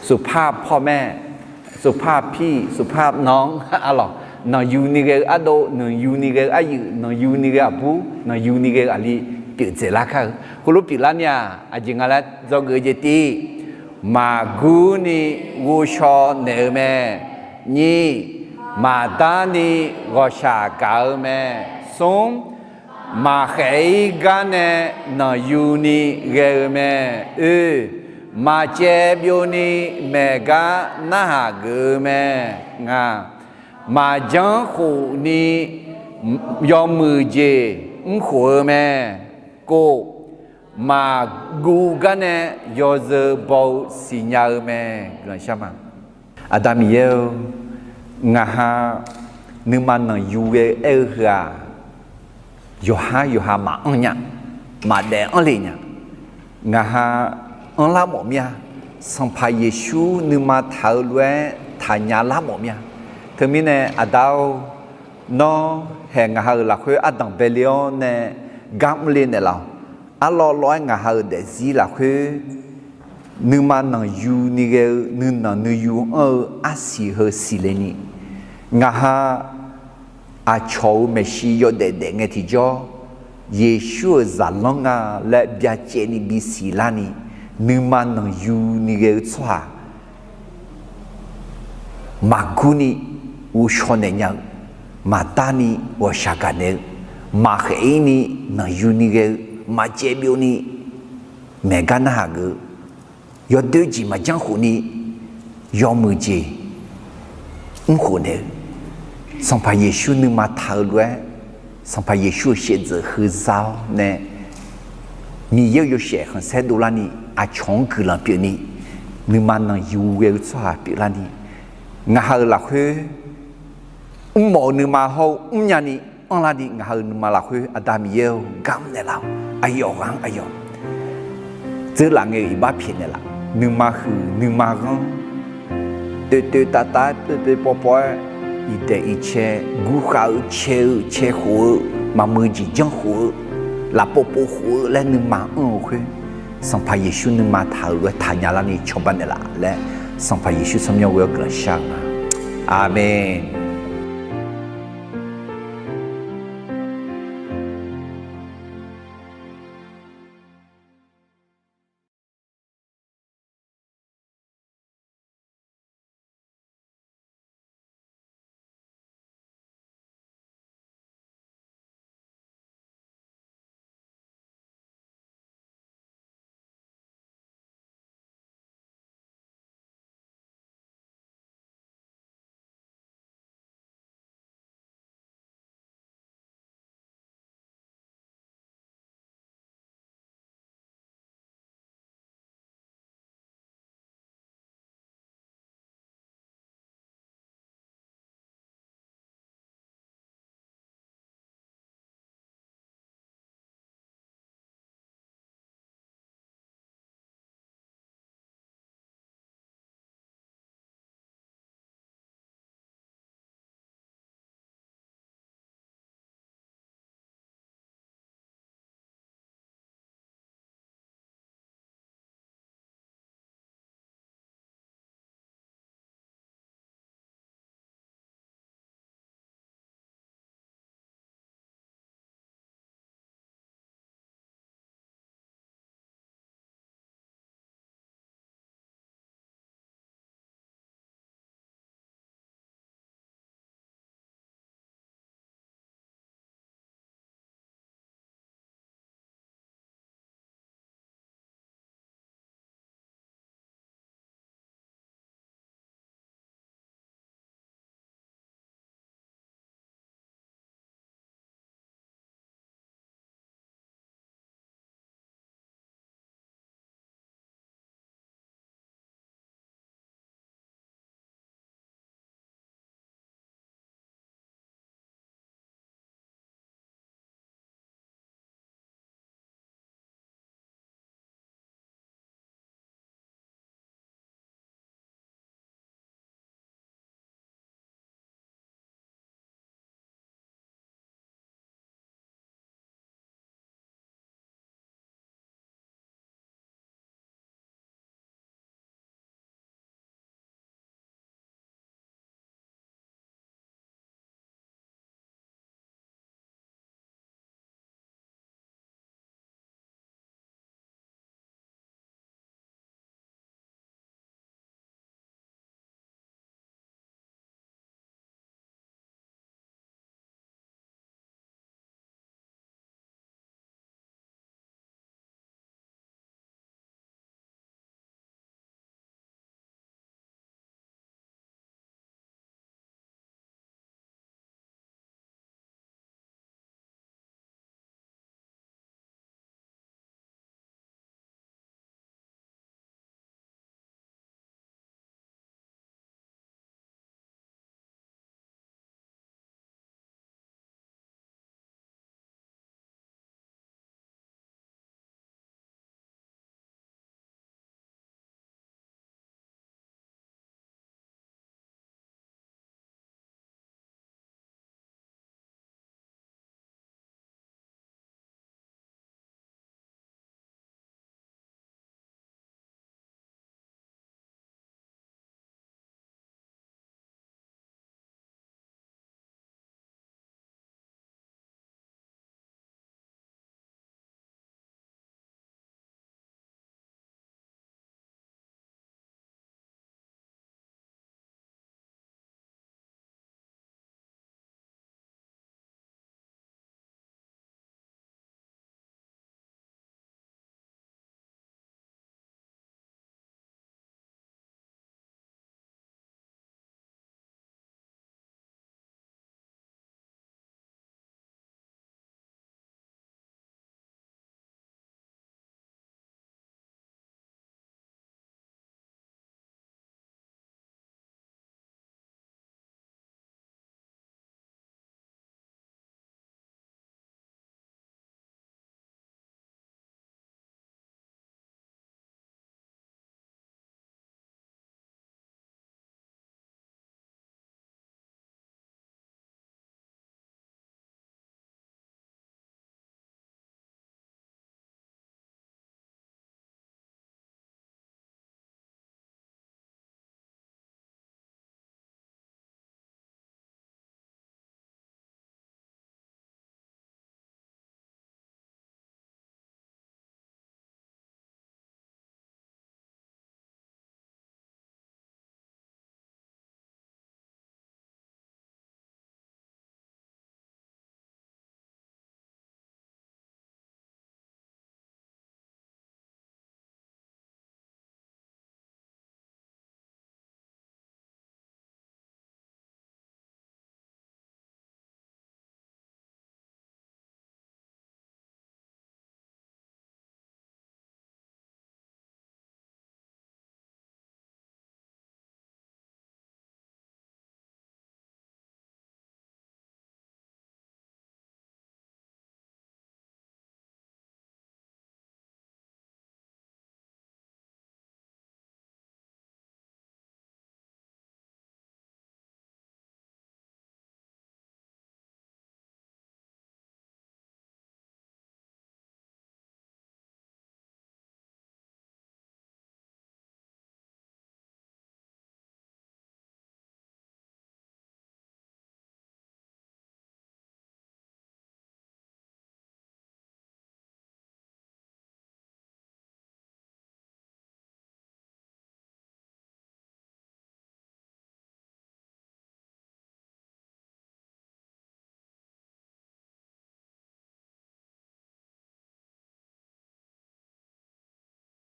สุภาพพ่อแม่ สุภาพพี่ สุภาพน้อง arlawq, nanqyu ni ghae-eu ardov, nanqyu ni ghae-eu aryuif, nanqyu ni ghae-eu aqbur, nanqyu ni ghae-eu aqli pyeuf dzaeqlar kar-eu. Khoerlof pyeuflar ni-aq, aqjeq nga laer dzawgeuf-eu jeq tiv, maqgur ni ghovshaw naeq-eu mae. Nyiq, maqdar ni ghawqshaq gaq-eu mae. Smr, maqkhaeq-ir gar nae nanqyu ni ghae-eu mae. Oe, Maqcaev byovni maeqgar narhaq geuf-eu mae. Ngaq, maqjanr khofni yawmuiq jeq mrkhof-eu mae. Kov, maqguv garnae yawzeu baw-eu siqnya-eu mae. Guiqlanq shar ma. Aqda Miqyaer-eu, ngaq ha nuima nanqyu ghae-eu aer-eu heu-aq, yawqhar yawqha maqanr nya, maqdaef anr le nya. Ngaq ha anrlar mawf mir-a. Sanqpaq Yeqsur nuima taq-eu lof-aer taqnya lar mawf mir-a. Teumirnae Aqda-or, nawr haeq ngaq ha-euq lafkhoer ardanq baele-awr nae gar mrle naeqlaf-awq. Arlawv lawv-aer ngaq ha-euq daefzir lafkhoer nuima nanqyu ni ghae-eu nuinanq nuiyu anr-eu arsiq heu siqle ni, ngaq ha aqcawq-euq maeqshi yawdaef daef ngae tiqjawr, Yeqsur-euq zaqlanr nga laer byacaevni bisiq larni, nuima nanqyu ni ghae-eu tsawrhaq maqgurni ghovshaw naeq nya-eu, maqdarni ghawqshaq gaqnaeq-eu, maqkhaeq-ir ni nanqyu ni ghae-eu, maqcaev byovni maeqgar narhaq geuf-eu, yawdoer jeq maqjanr khofni yawmuiq jeq mrkhof naeq-eu, Sanqpaq Yeqsur nuima taq-eu lof-aer, Sanqpaq Yeqsur-euq shaevdzeuf huiqza-awr nae Miqyaer-euq yawshaef khanqsaer dovlarni aqcawq-anr guiqlanq pyeufni, nuima nanqyu ghae-eu tsawrhaq pyeuflarni, ngaq ha-euq lafkhoer mrmawf-eu nuima hawr-eu mrnya ni anrlarni ngaq ha-euq nuima lafkhoer Aqda Miqyaer-eu gar mrnaeq laf-awq. Aqyawf ghaq-anr aqyawf dzeurlaf ngae-eu iqbax pyaeqnaeq laf, nuima huiq nuima ghanr, toeqtoeq tavtav-aer poepoeq pawpaw-aer, iqdaeq iqcae gurkhav-eu cae-eu cae khof-eu, maqmuiq jeq janr khof-eu, lafpov pov khof-eu laer nuima anr-eu khoer, Sanqpaq Yeqsur nuima taq-euq lof-aer taqnya larni cawba naeqlaf laer, Sanqpaq Yeqsur tsawrmyanr ghoe-awr guiqlanq shar-eu ma. Aqmeq.